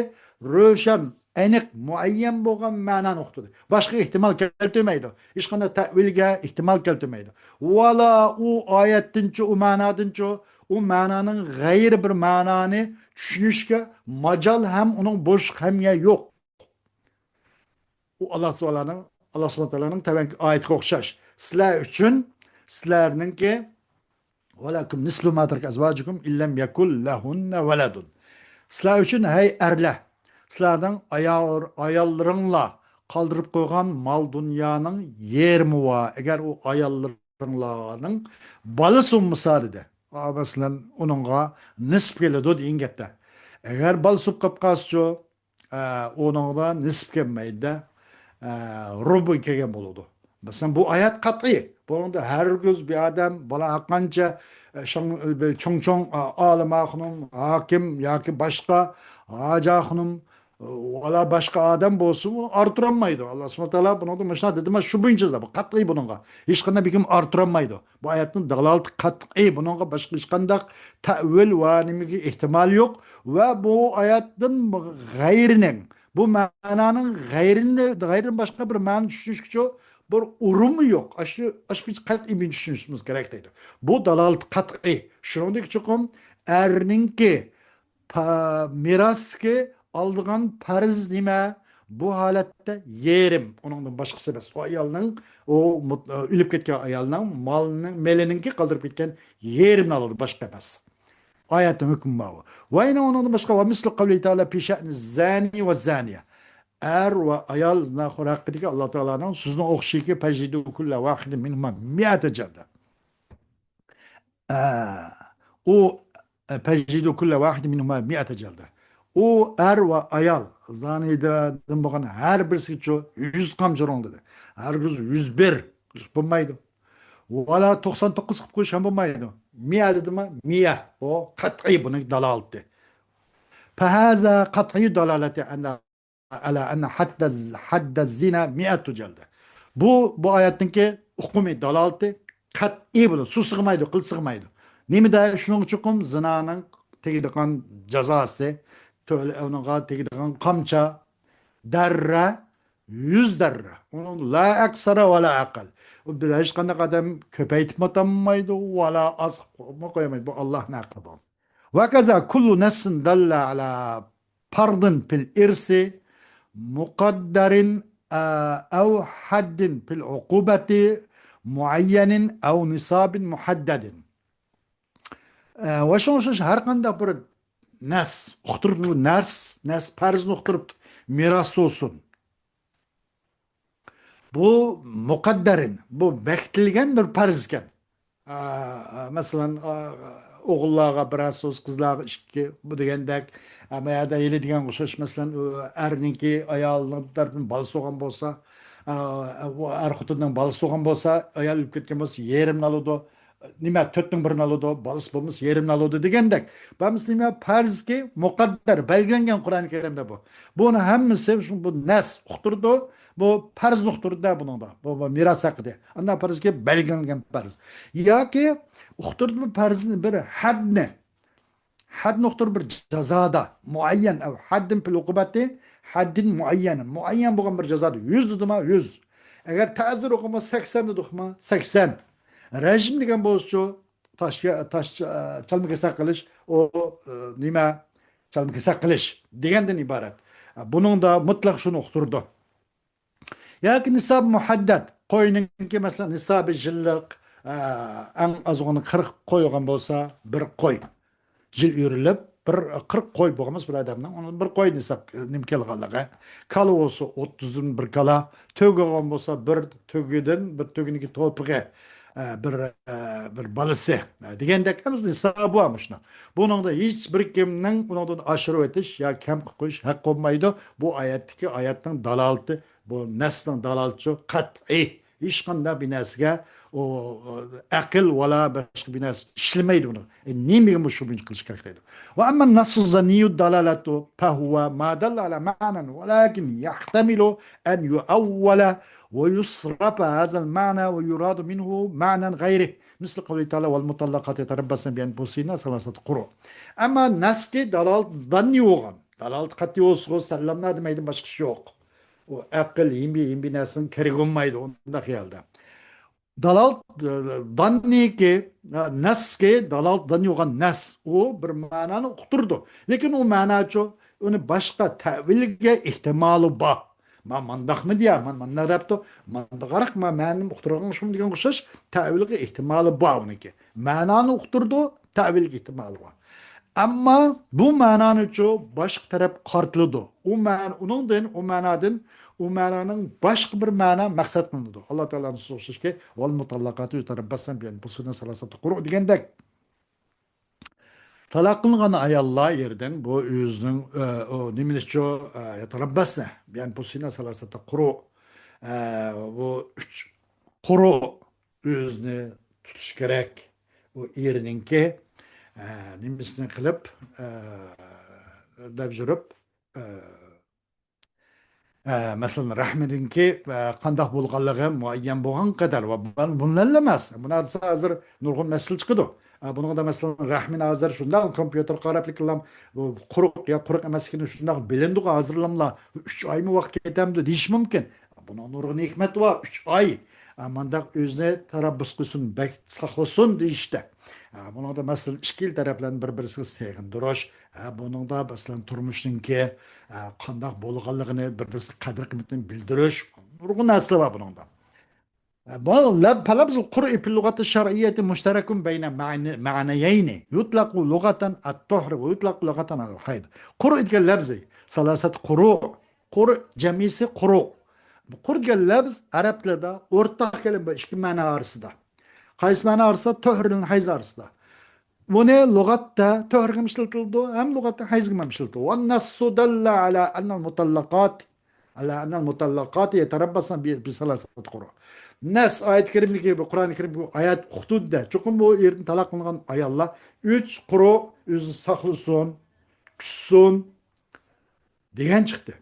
روشەن، ئېنىق، مۇئەييەن بولغان مەنانى ئۇقتۇردى. باشقا ئېھتىمال كەلتۈرمەيدۇ. ھېچقانداق تەئۋىلگە ئېھتىمال كەلتۈرمەيدۇ. ۋالا ئۇ ئايەتتىنچۇ، ئۇ مەنادىنچۇ، ئۇ مەنانىڭ غەيرىي بىر مەنانى چۈشىنىشكە ماجال ھەم ئۇنىڭ بوشلۇق ھەم يەر يوق. ئۇ ئاللا تائالانىڭ، ئاللا سۇبھانەھۇ ۋە تائالانىڭ تەۋەنكى ئايىتىگە ئوخشاش. سىلەر ئۈچۈن، سىلەرنىڭكى، «ولكم نصف ما ترك أزواجكم إن لم يكن لهن ولد». سىلەر ئۈچۈن، ھەي ئەرلەر، سىلەرنىڭ ئايال، ئاياللىرىڭلار قالدۇرۇپ قويغان مال دۇنيانىڭ يېرىمى بار. ئەگەر ئۇ ئاياللىرىڭلارنىڭ بالىسى بولمىسا، دېدى. ئا، مەسىلەن، ئۇنىڭغا نىسپ كېلىدۇ دېگەن گەپتە. ئەگەر بالىسى بولۇپ قالسىچۇ، ئە، ئۇنىڭغا نىسپ كەلمەيدۇ، ئە، رۇبۇ كەلگەن بولىدۇ. مەسىلەن، بۇ ئايەت قەتئىي. بۇنىڭدا ھەرگىز بىر ئادەم بالا ھەرقانچە، ئە، شاڭ-، بىر چوڭ-چوڭ، ئا-، ئالىمە خانىم، ھاكىم ياكى باشقا ھاجى خانىم، ئە، ۋالا باشقا ئادەم بولسىمۇ ئارتۇرالمايدۇ. ئاللا سۇبھانەھۇ ۋە تائالا بۇنىڭدا مۇشۇنداق دېدى، مانا شۇ بويىچە بۇ قەتئىي بۇنىڭغا. ھېچقانداق بىر كىم ئارتۇرالمايدۇ. بۇ ئايەتنىڭ دالالىتى قەتئىي، بۇنىڭغا باشقا ھېچقانداق تەئۋىل ۋە نېمىگە ئېھتىمال يوق. ۋە بۇ ئايەتتىن غەيرىنىڭ، بۇ مەنانىڭ غەيرىنى، غەيرىدىن باشقا بىر مەنە چۈشىنىشكىچۇ بىر ئورۇنمۇ يوق. ئاشۇ، ئاشۇ بويىچە قەتئىي بىر چۈشىنىشىمىز كېرەك دەيدۇ. بۇ دالالىتى قەتئىي. شۇنىڭدىكى چوقۇم ئەرنىڭكى پا-، مىراستىكى ئالىدىغان پەرز نېمە؟ بۇ ھالەتتە يېرىم. ئۇنىڭدىن باشقىسى ئەمەس. ئۇ ئايالنىڭ، ئۇ مۇت-، ئۆلۈپ كەتكەن ئايالنىڭ مالىنىڭ، مېلىنىڭكى قالدۇرۇپ كەتكەن يېرىمىنى ئالىدۇ، باشقا ئەمەس. ئايەتنىڭ ھۆكمى ماۋۇ. ۋە يەنە ئۇنىڭدىن باشقا، ۋە مىسلۇ قەۋلى تەئالا فى شەئنى زانى ۋە زانىيە. ئەر ۋە ئايال زىناخور ھەققىدىكى ئاللا تائالانىڭ سۆزىنىڭ ئوخشىيكى، فەجلىدۇ كۇللە ۋاھىدىن مىنھۇما مىئەتە جەلدە. ئە، ئۇ، ئە، فەجلىدۇ كۇللە ۋاھىدىن مىنھۇما مىئەتە جەلدە. ئۇ ئەر ۋە ئايال زانىدىن بولغان ھەر بىرسىگىچۇ يۈز قامچا ئۇرۇڭ دېدى. ھەرگىز يۈز بىر قىلىپ بولمايدۇ. ۋالا توقسان توققۇز قىلىپ قويۇش ھەم بولمايدۇ. مىئە دېدىما؟ مىئە. ئۇ قەتئىي بۇنىڭ دالالىتى. فەھازا قەتئىي دالالەتى ئەنە ئەلا ئەنە ھەددە، ھەددە زىنا مىئەتۇ جەلدە. بۇ، بۇ ئايەتنىڭكى ئۇقۇمى، دالالىتى قەتئىي بولىدۇ. سۇ سىغمايدۇ، قىل سىغمايدۇ. نېمىدە؟ شۇنىڭ چوقۇم زىنانىڭ تېگىدىغان جازاسى، تۆل-، ئۇنىڭغا تېگىدىغان قامچا، دەررە، يۈز دەررە. ئۇنىڭ لا ئەكسەرە ۋە لا ئەقەل. ئۇ بىر ھېچقانداق ئادەم كۆپەيتىپمۇ ئاتالمايدۇ، ۋە لا ئاز قىلىپمۇ قويالمايدۇ. بۇ ئاللانىڭ ھەققى بۇ. ۋە كەزا كۇللۇ نەسسىن دەللە ئەلا پەردىن پىل ئىرسى مۇقەددەرىن، ئە، ئەۋ ھەددىن پىل ئوقۇبەتى مۇئەييەنىن ئەۋ نىسابىن مۇھەددەدىن. ئە، ۋە شۇڭا ئوخشاش ھەر قانداق بىر نەس ئۇقتۇرۇپتۇ، نەس، نەس پەرزنى ئۇقتۇرۇپتۇ، مىراس بولسۇن. بۇ مۇقەددەرىن، بۇ بەكىتىلگەن بىر پەرز ئىكەن. ئا، ئا، مەسىلەن، ئا، ئوغۇللارغا بىرەر سوز، قىزلارغا ئىككى، بۇ دېگەندەك، ئا، ما يەردە ھېلى دېگەنگە ئوخشاش، مەسىلەن، ئۇ ئەرنىڭكى ئايالىنىڭ تەرىپىدىن بالىسى بولغان بولسا، ئا، ئۇ ئەر خوتۇننىڭ بالىسى بولغان بولسا، ئايال ئۆلۈپ كەتكەن بولسا، يېرىمنى ئالىدۇ. نېمە، تۆتنىڭ بىرىنى ئالىدۇ، بالىسى بولمىسا يېرىمنى ئالىدۇ دېگەندەك. بۇ ھەممىسى نېمە؟ پەرزكى مۇقەددەر، بەلگىلەنگەن قۇرئان كەرىمدە بۇ. بۇنى ھەممىسى شۇ، بۇ نەس ئۇقتۇرىدۇ، بۇ پەرزنى ئۇقتۇرىدۇ بۇنىڭدا. بۇ، بۇ مىراس ھەققىدە. ئانداق پەرزكى بەلگىلەنگەن پەرز. ياكى ئۇقتۇرىدۇ پەرزنى بىر ھەدنى. ھەدنى ئۇقتۇرۇپ بىر جازادا، مۇئەييەن، ئەۋ ھەددىن پىل ئوقۇبەتى، ھەددىن مۇئەييەن. مۇئەييەن بولغان بىر جازادا يۈز دېدىما، يۈز. ئەگەر تەزىر ئوقۇما سەكسەن دېدۇقما، سەكسەن. رەجىم دېگەن بولسىچۇ، تاش، تاش، چالما كېسەك قىلىش، ئۇ، ئە، نېمە؟ چالما كېسەك قىلىش دېگەندىن ئىبارەت. بۇنىڭدا مۇتلەق شۇنى ئۇقتۇرىدۇ. ياكى نىساب مۇھەددەت، قوينىڭكى، مەسىلەن، نىسابى يىللىق، ئە، ئەڭ ئازغىنى قىرىق قوي بولغان بولسا، بىر قوي. يىل ئۆرۈلۈپ، بىر قىرىق قوي بولغان بولسا بىر ئادەمنىڭ، ئۇنىڭ بىر قوي نىساب، نېمە كەلغانلىقى. كالا بولسا ئوتتۇزدىن بىر كالا، تۆگە بولغان بولسا بىر تۆگىدىن، بىر تۆگىنىڭكى توپىقى، ئە، بىر، ئە، بىر بالىسى، ئە، دېگەندەك ئەمەس، نىسابى بار مۇشۇنىڭ. بۇنىڭدا ھېچ بىر كىمنىڭ ئۇنىڭدىن ئاشۇرۇۋېتىش يا كەم قىلىپ قويۇش ھەققى بولمايدۇ. بۇ ئايەتتىكى، ئايەتنىڭ دالالىتى، بۇ نەسنىڭ دالالىتىچۇ قەتئىي. ھېچقانداق بىر نەرسىگە ئۇ، ئەقىل ۋالا باشقا بىر نەرسە ئىشلىمەيدۇ ئۇنى. ئە، نېمىگە مۇشۇ بۇنى قىلىش كېرەك دەيدۇ. ۋە ئەمما نەسسۇ زەننىيۇ دالالەتۇ فەھۇۋە ما دەللە ئەلا مەنەن ۋەلەكىن يەھتەمىلۇ ئەن يۇئەۋۋەلە ۋە يۇسرەفە ھازەل مەنە ۋە يۇرادۇ مىنھۇ مەنەن غەيرىھ. مىسلى قەۋلى تەئالا ۋەل مۇتەللەقاتۇ يەتەرەببەسنە بىئەنفۇسىھىننە سەلاسەتە قۇرۇ. ئەمما نەسكى دالالىتى زەننىي بولغان. دالالىتى قەتئىي بولسىغۇ سەللەمنە دېمەيدىن باشقا ئىش يوق. ئۇ ئەقىل، ھېمبى، ھېمبى نەرسىنىڭ كېرىكى بولمايدۇ ئۇنداق خىيالدا. دالالەت، ئە، داننىكى، ئە، نەسكى، دالالەت داننى بولغان نەس. ئۇ بىر مەنانى ئۇقتۇرىدۇ. لېكىن ئۇ مەناچۇ، ئۇنى باشقا تەۋىلگە ئېھتىمالى بار. ما مانداقمۇ دېيە، ما مانداق دەپتۇ، مانداقراق ما مەنىنى ئۇقتۇرغان شۇمۇ دېگەن ئوخشاش تەۋىلگە ئېھتىمالى بار ئۇنىڭكى. مەنانى ئۇقتۇرىدۇ، تەۋىلگە ئېھتىمالى بار. ئەمما بۇ مەنانىچۇ باشقا تەرەپ قارىتىلىدۇ. ئۇ مەن-، ئۇنىڭدىن، ئۇ مەنادىن، ئۇ مەنانىڭ باشقا بىر مەنا مەقسەت قىلىنىدۇ. ئاللا تائالانىڭ سۆزى ئوخشاشكى، ۋەل مۇتەللەقاتۇ يەتەرەببەسنە بىئەنفۇسىھىننە سەلاسەتە قۇرۇ دېگەندەك. تالاق قىلىنغان ئاياللار يېرىدىن بۇ ئۆزىنىڭ، ئە، ئۇ نېمىنىچۇ، ئە، يەتەرەببەسنە بىئەنفۇسىھىننە سەلاسەتە قۇرۇ، ئە، بۇ ئۈچ قۇرۇ ئۆزىنى تۇتۇش كېرەك. ئۇ ئېرىنىڭكى، ئە، نېمىسىنى قىلىپ، ئە، دەپ يۈرۈپ، ئە، ئە، مەسىلەن، رەھمىنىڭكى، ئە، قانداق بولغانلىقى مۇئەييەن بولغان قەدەر ۋە بۇ-، بۇنىلا ئەمەس. بۇنى دېسە ھازىر نۇرغۇن مەسىلە چىقىدۇ. ئە، بۇنىڭدا، مەسىلەن، رەھمىنى ھازىر شۇنداق كومپيۇتېرغا قاراپلا، بۇ قۇرۇق يا قۇرۇق ئەمەسلىكىنى شۇنداق بىلىندىغۇ ھازىرلاملا، ئۈچ ئايمۇ ۋاقىت كېتەمدۇ دېيىش مۇمكىن. بۇنىڭ نۇرغۇن ھېكمەت بار. ئۈچ ئاي، ئە، مانداق ئۆزىنى تەرەببۇس قىلسۇن، بەك ساقلىسۇن دېيىشتە. ئە، بۇنىڭدا، مەسىلەن، ئىككىلا تەرەپلەرنى بىر-بىرسىگە سېغىندۇرۇش، ئە، بۇنىڭدا، مەسىلەن، تۇرمۇشنىڭكى، ئە، قانداق بولغانلىقىنى بىر-بىرسىگە قەدىر-قىممىتىنى بىلدۈرۈش، نۇرغۇن نەرسىلەر بار بۇنىڭدا. ئە، بۇ لەب-، فلفظ القرء في اللغة الشرعية مشترك بين معنى-، معنيين، يطلق لغة الطهر ويطلق لغة على الحيض. قرء دېگەن لەپزى، سالاسەت قۇرۇ، قۇرء جەمئىسى قۇرۇ. بۇ قۇرء دېگەن لەپز ئەرەب تىلىدا ئورتاق كەلىمە بار ئىككى مەنا ئارىسىدا. قايسى مەنا ئارىسىدا؟ تۆھرىنىڭ ھەيز ئارىسىدا. بۇنى لۇغەتتە تۆھرىگە ئىشلىتىلىدۇ، ھەم لۇغەتتە ھەيزگە ھەم ئىشلىتىلىدۇ. والنص دل على أن المطلقات، على أن المطلقات يتربصن ب-، بثلاثة قروء. نەس ئايەت كەرىمدىكى، بۇ قۇرئان كەرىمدىكى ئايەت ئۇقتۇرىدۇ-دە، چوقۇم بۇ ئېرىدىن تالاق قىلىنغان ئاياللار ئۈچ قۇرۇ ئۆزىنى ساقلىسۇن، كۈتسۇن، دېگەن چىقتى.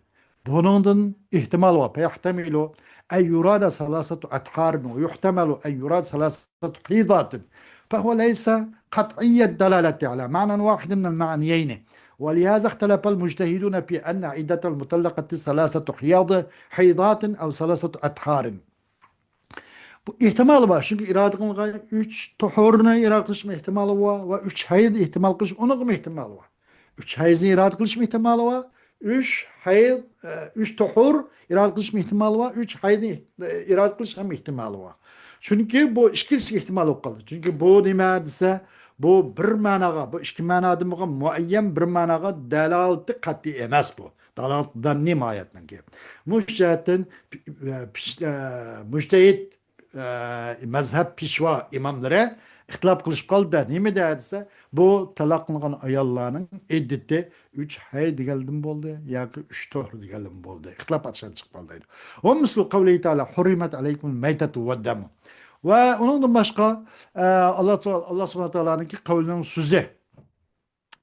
بۇنىڭدىن ئېھتىمال بار. فيحتمل أن يراد ثلاثة أطهار ويحتمل أن يراد ثلاثة حيضات، فهو ليس قطعي الدلالة على معنى واحد من المعنيين، ولهذا اختلف المجتهدون في أن عدة المطلقة ثلاثة حيض، حيضات أو ثلاثة أطهار. بۇ ئېھتىمالى بار. چۈنكى ئىرادە قىلغان ئۈچ تۇھۇرنى ئىرادە قىلىشمۇ ئېھتىمالى بار ۋە ئۈچ ھەيز ئېھتىمال قىلىش، ئۇنىڭغىمۇ ئېھتىمالى بار. ئۈچ ھەيزنى ئىرادە قىلىشمۇ ئېھتىمالى بار. ئۈچ ھەيز، ئە، ئۈچ تۇھۇر ئىرادە قىلىشمۇ ئېھتىمالى بار. ئۈچ ھەيزنى ئېھ-، ئىرادە قىلىش ھەم ئېھتىمالى بار. چۈنكى بۇ ئىككىلىسى ئېھتىمال بولۇپ قالدى. چۈنكى بۇ نېمە دېسە، بۇ بىر مەناغا، بۇ ئىككى مەنادىن بولغان مۇئەييەن بىر مەناغا دالالىتى قەتئىي ئەمەس بۇ. دالالىتى دەننى ماھىيەتنىڭكى. مۇشۇ جەھەتتىن پى-، پى-، پىش-، ئە، مۇجتەھىد، ئە، مەزھەپ پېشۋا ئىماملىرى ئىختىلاپ قىلىشىپ قالدى. نېمە دېسە، بۇ تالاق قىلىنغان ئاياللارنىڭ ئىددىتى ئۈچ ھەي دېگەنلىدىن بولدى ياكى ئۈچ تۇھر دېگەنلىدىن بولدى. ئىختىلاپ ئاشكارا چىقىپ قالدى. ومثل قوله تعالى حرمت عليكم الميتة والدم. ۋە ئۇنىڭدىن باشقا، ئە، ئاللا، ئاللا سۇبھانەھۇ ۋە تائالانىڭكى قەۋلىنىڭ سۆزى.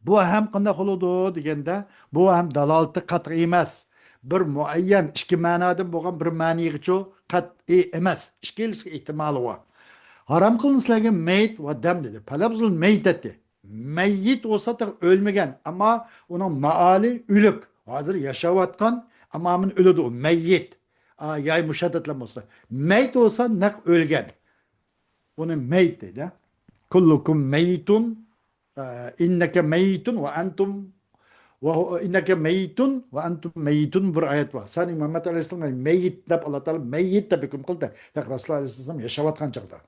بۇ ھەم قانداق بولىدۇ دېگەندە، بۇ ھەم دالالىتى قەتئىي ئەمەس. بىر مۇئەييەن ئىككى مەنادىن بولغان بىر مەنىگىچۇ قەتئىي ئەمەس. ئىككىلىسى ئېھتىمالى بار. ھارام قىلدىم سىلەرگە مەيت ۋە دەم دېدى. فلفظ الميتة. مەييىت بولسا تېخى ئۆلمىگەن، ئەمما ئۇنىڭ مائالى ئۆلۈك. ھازىر ياشاۋاتقان، ئەمما ئاندىن ئۆلىدۇ ئۇ. مەييىت. ئا، ياي مۇشەددەتلەر بولسا. مەيت بولسا نەق ئۆلگەن. ئۇنى مەيت دەيدۇ. كلكم ميت، ئە، إنك ميت وأنتم، وهو، إنك ميت وأنتم ميتون بىر ئايەت بار. سەن مۇھەممەد ئەلەيھىسسالام مەييىت دەپ، ئاللا تائالا مەييىت دەپ ھۆكۈم قىلدى. نەق رەسۇلۇللا ئەلەيھىسسالام ياشاۋاتقان چاغدا.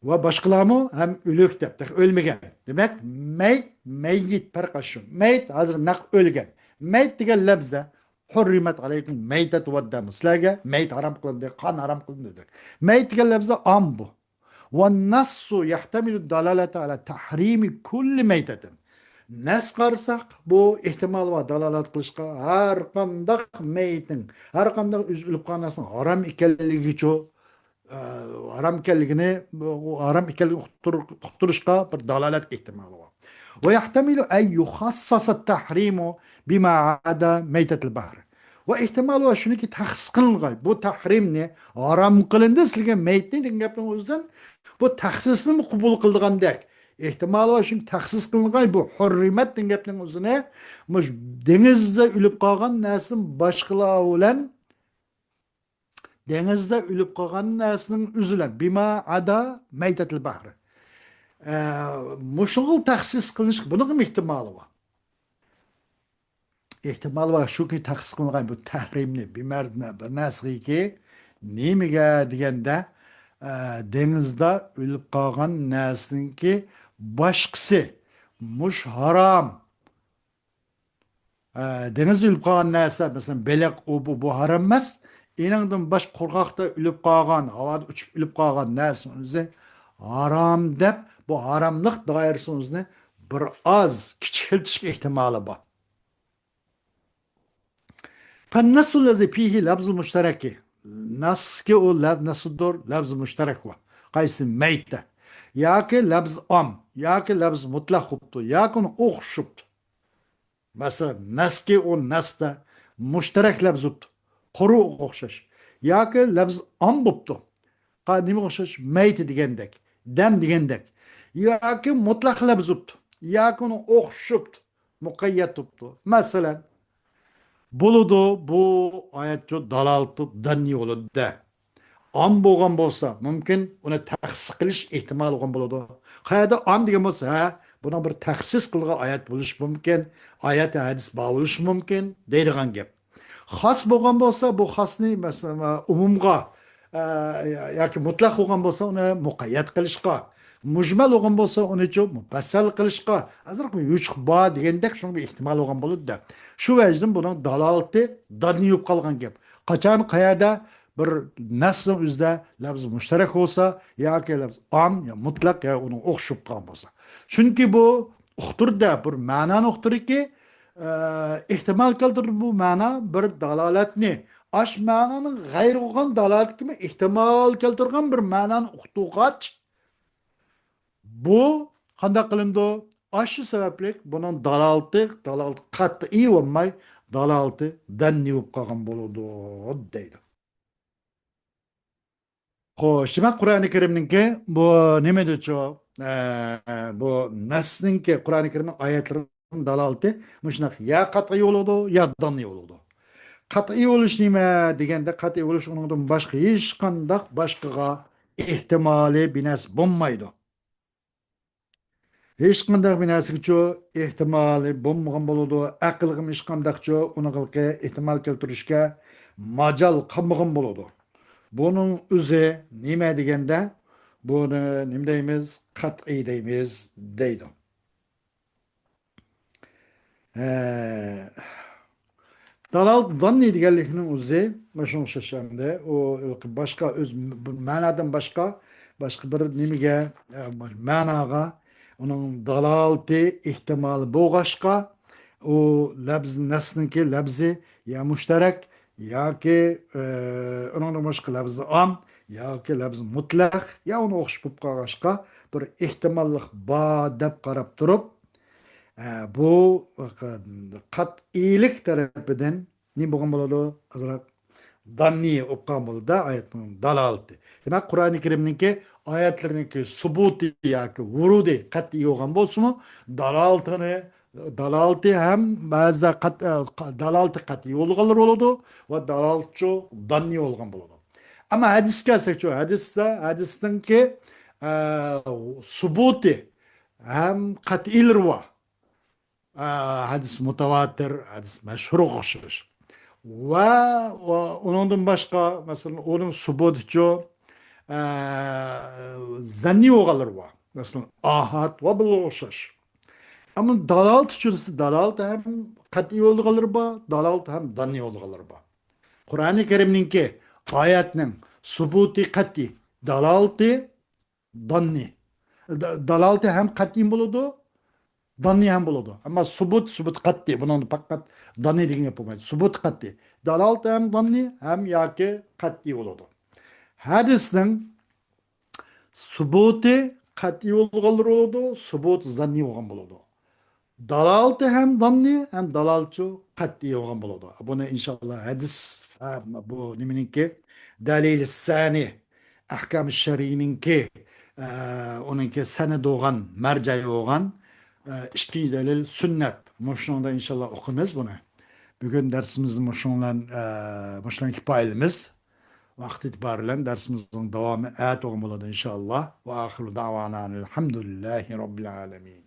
ۋە باشقىلارمۇ ھەم ئۆلۈك دەپ، تېخى ئۆلمىگەن. دېمەك، مەيت، مەييىت پەرقى شۇ. مەيت ھازىر نەق ئۆلگەن. مەيت دېگەن لەپزە، حرمت عليكم الميتة والدم. سىلەرگە مەيت ھارام قىلىندى، قان ھارام قىلىندى دېدى. مەيت دېگەن لەپزە ئام بۇ. والنص يحتمل الدلالة على تحريم كل ميتة. نەس قارىساق، بۇ ئېھتىمال بار دالالەت قىلىشقا، ھەر قانداق مەيتنىڭ، ھەر قانداق ئۆزى ئۆلۈپ قالغان نەرسىنىڭ ھارام ئىكەنلىكىچۇ، ئە، ھارام ئىكەنلىكىنى، ھارام ئىكەنلىكىنى ئۇقتۇر-، ئۇقتۇرۇشقا بىر دالالەت ئېھتىمالى بار. ويحتمل أن يخصص التحريم بما عدا ميتة البحر. ۋە ئېھتىمال بار شۇنىڭكى تەخسىس قىلىنغاي. بۇ تەھرىمنى، ھارام قىلىندى سىلىگە مەيتنى دېگەن گەپنىڭ ئۆزىدىن بۇ تەخسىسنىمۇ قوبۇل قىلىدىغاندەك. ئېھتىمال بار شۇنىڭكى تەخسىس قىلىنغاي بۇ ھۇررىمەت دېگەن گەپنىڭ ئۆزىنى مۇش دېڭىزدا ئۆلۈپ قالغان نەرسىدىن باشقىلار بىلەن دېڭىزدا ئۆلۈپ قالغان نەرسىنىڭ ئۆزى بىلەن، بىما ئادا مەيتەتىل بەھرى. ئە، مۇشۇنىڭغا تەخسىس قىلىنىش، بۇنىڭغىمۇ ئېھتىمالى بار. ئېھتىمالى بار، شۇكى تەخسىس قىلىنغان بۇ تەھرىمنى، بىمەرزنە بىر نەرسىگىكى، نېمىگە دېگەندە، ئە، دېڭىزدا ئۆلۈپ قالغان نەرسىنىڭكى باشقىسى، مۇش ھارام. ئە، دېڭىزدا ئۆلۈپ قالغان نەرسە، مەسىلەن، بېلىق، ئۇ، بۇ، بۇ ھارام ئەمەس. ئېنىڭدىن باشقا قۇرغاقتا ئۆلۈپ قالغان، ھاۋادا ئۇچۇپ ئۆلۈپ قالغان نەرسىنىڭ ئۆزى ھارام دەپ، بۇ ھاراملىق دائىرىسىنىڭ ئۆزىنى بىر ئاز كىچىكلىتىشكە ئېھتىمالى بار. فالنص الذي فيه لفظ مشترك. نەسكى ئۇ لەپ-، نەسدۇر، لەفز مۇشتەرەك بار. قايسى مەيتتە. ياكى لەپز ئام، ياكى لەپز مۇتلەق بوپتۇ، ياكى ئۇنى ئوخشىشىپتۇ. مەسىلەن، نەسكى ئۇ نەستە مۇشتەرەك لەپز بوپتۇ، قۇرۇ ئوخشاش. ياكى لەپز ئام بوپتۇ. قا-، نېمىگە ئوخشاش؟ مەيتە دېگەندەك، دەم دېگەندەك. ياكى مۇتلەق لەپز بوپتۇ، ياكى ئۇنى ئوخشىشىپتۇ، مۇقەييەت بوپتۇ. مەسىلەن، بولىدۇ، بۇ ئايەتچۇ دالالىتى دەننى بولىدۇ-دە. ئام بولغان بولسا مۇمكىن، ئۇنى تەخسىس قىلىش ئېھتىمالى بولغان بولىدۇ. قەيەردە ئام دېگەن بولسا، ھە، بۇنىڭ بىر تەخسىس قىلغان ئايەت بولۇشى مۇمكىن، ئايەت ھەدىس بار بولۇشى مۇمكىن دەيدىغان گەپ. خاس بولغان بولسا، بۇ خاسنى، مەسىلەن، ئومۇمغا، ئە، ياكى مۇتلەق بولغان بولسا، ئۇنى مۇقەييەت قىلىشقا، مۇجمەل بولغان بولسا، ئۇنىچۇ مۇپەسسەل قىلىشقا ئازراق بىر يوچۇق بار دېگەندەك، شۇنىڭ بىر ئېھتىمالى بولغان بولىدۇ-دە. شۇ ۋەجىدىن بۇنىڭ دالالىتى داننى بولۇپ قالغان گەپ. قاچان، قەيەردە بىر نەسنىڭ ئۆزىدە لەپز مۇشتەرەك بولسا، ياكى لەپز ئام، يا مۇتلەق، يا ئۇنىڭ ئوخشىشىپ قالغان بولسا. چۈنكى بۇ ئۇقتۇردى، بىر مەنانى ئۇقتۇردىكى، ئە، ئېھتىمال كەلتۈردى بۇ مەنا بىر دالالەتنى، ئاش مەنانىڭ غەيرى بولغان دالالەتكىمۇ ئېھتىمال كەلتۈرگەن بىر مەنانى ئۇقتۇرغاچ، بۇ قانداق قىلىنىدۇ؟ ئاشۇ سەۋەبلىك بۇنىڭ دالالىتى، دالالىتى قەتئىي بولماي، دالالىتى دەننى بولۇپ قالغان بولىدۇ، دەيدۇ. خوش، دېمەك، قۇرئانى كەرىمنىڭكى بۇ نېمىدىچۇ؟ ئە، بۇ نەسنىڭكى، قۇرئانى كەرىمنىڭ ئايەتلىرىنىڭ دالالىتى مۇشۇنداق يا قەتئىي بولىدۇ، يا داننى بولىدۇ. قەتئىي بولۇش نېمە دېگەندە، قەتئىي بولۇش ئۇنىڭدىن باشقا ھېچقانداق باشقىغا ئېھتىمالى بىر نەرسە بولمايدۇ. ھېچقانداق بىر نەرسىگىچۇ ئېھتىمالى بولمىغان بولىدۇ، ئەقىلگىمۇ ھېچقانداقچۇ ئۇنىڭغا ئېھتىمال كەلتۈرۈشكە ماجال قالمىغان بولىدۇ. بۇنىڭ ئۆزى نېمە دېگەندە، بۇنى نېمە دەيمىز؟ قەتئىي دەيمىز، دەيدۇ. ئە، دالالەت زاننىي دېگەنلىكنىڭ ئۆزى مانا شۇنىڭغا ئوخشاش ئەمدى. ئۇ باشقا ئۆز مەنادىن باشقا، باشقا بىر نېمىگە، ئە، مەناغا ئۇنىڭ دالالىتى ئېھتىمالى بولغاچقا، ئۇ لەپز نەسنىڭكى لەپزى يا مۇشتەرەك، ياكى، ئە، ئۇنىڭدىن باشقا لەپزى ئام، ياكى لەپزى مۇتلەق، يا ئۇنى ئوخشىشىپ قالغاچقا، بىر ئېھتىماللىق بار دەپ قاراپ تۇرۇپ، ئە، بۇ قەتئىيلىك تەرىپىدىن نېمە بولغان بولىدۇ؟ ئازراق داننىي بولۇپ قالغان بولىدۇ-دە، ئايەتنىڭ دالالىتى. دېمەك، قۇرئانى كەرىمنىڭكى ئايەتلىرىنىڭكى سۇبۇتى ياكى ۋۇرۇدى قەتئىي بولغان بولسىمۇ، دالالىتىنى، دالالىتى ھەم بەزىدە قەت-، ئە، دالالىتى قەتئىي بولغانلار بولىدۇ ۋە دالالىتىچۇ داننىي بولغان بولىدۇ. ئەمما ھەدىسكە كەلسەكچۇ، ھەدىستە، ھەدىسنىڭكى، ئە، سۇبۇتى ھەم قەتئىيلىرى بار. ئە، ھەدىس مۇتەۋاتىر، ھەدىس مەشھۇرغا ئوخشاش. ۋە، ۋە ئۇنىڭدىن باشقا، مەسىلەن، ئۇنىڭ سۇبۇتىچۇ، ئە، زەننىي بولغانلىرى بار. مەسىلەن، ئاھاد ۋە بۇلارغا ئوخشاش. ئەمما دالالىتىچۇ دېسە، دالالىتى ھەم قەتئىي بولىدىغانلىرى بار، دالالىتى ھەم داننىي بولىدىغانلىرى بار. قۇرئانى كەرىمنىڭكى ئايەتنىڭ سۇبۇتى قەتئىي، دالالىتى داننىي. دا-، دالالىتى ھەم قەتئىي بولىدۇ، داننىي ھەم بولىدۇ. ئەمما سۇبۇت، سۇبۇت قەتئىي. بۇنىڭدا پەقەت داننىي دېگەن گەپ بولمايدۇ. سۇبۇت قەتئىي. دالالىتى ھەم داننىي، ھەم ياكى قەتئىي بولىدۇ. ھەدىسنىڭ سۇبۇتى قەتئىي بولغانلىرى بولىدۇ، سۇبۇت زاننىي بولغان بولىدۇ. دالالىتى ھەم داننىي، ھەم دالالىتىچۇ قەتئىي بولغان بولىدۇ. بۇنى ئىنشاللا ھەدىس، ھە، بۇ نېمىنىڭكى؟ دەلىل سەنى، ئەھكام شەرئىنىڭكى، ئە، ئۇنىڭكى سەنەد بولغان، مەرجەي بولغان، ئە، ئىككىنچى دەلىل سۈننەت. مۇشۇنىڭدا ئىنشاللا ئوقۇيمىز بۇنى. بۈگۈن دەرسىمىزنى مۇشۇنىڭ بىلەن، ئە، مۇشۇنىڭ بىلەن كۇپايىلىمىز. ۋاقىت ئېتىبارى بىلەن دەرسىمىزنىڭ داۋامى ئەتە بولغان بولىدۇ ئىنشاللا. ۋە ئاخىرۇ دەۋانا ئەنىل ھەمدۇلىللاھى رەببىل ئالەمىن.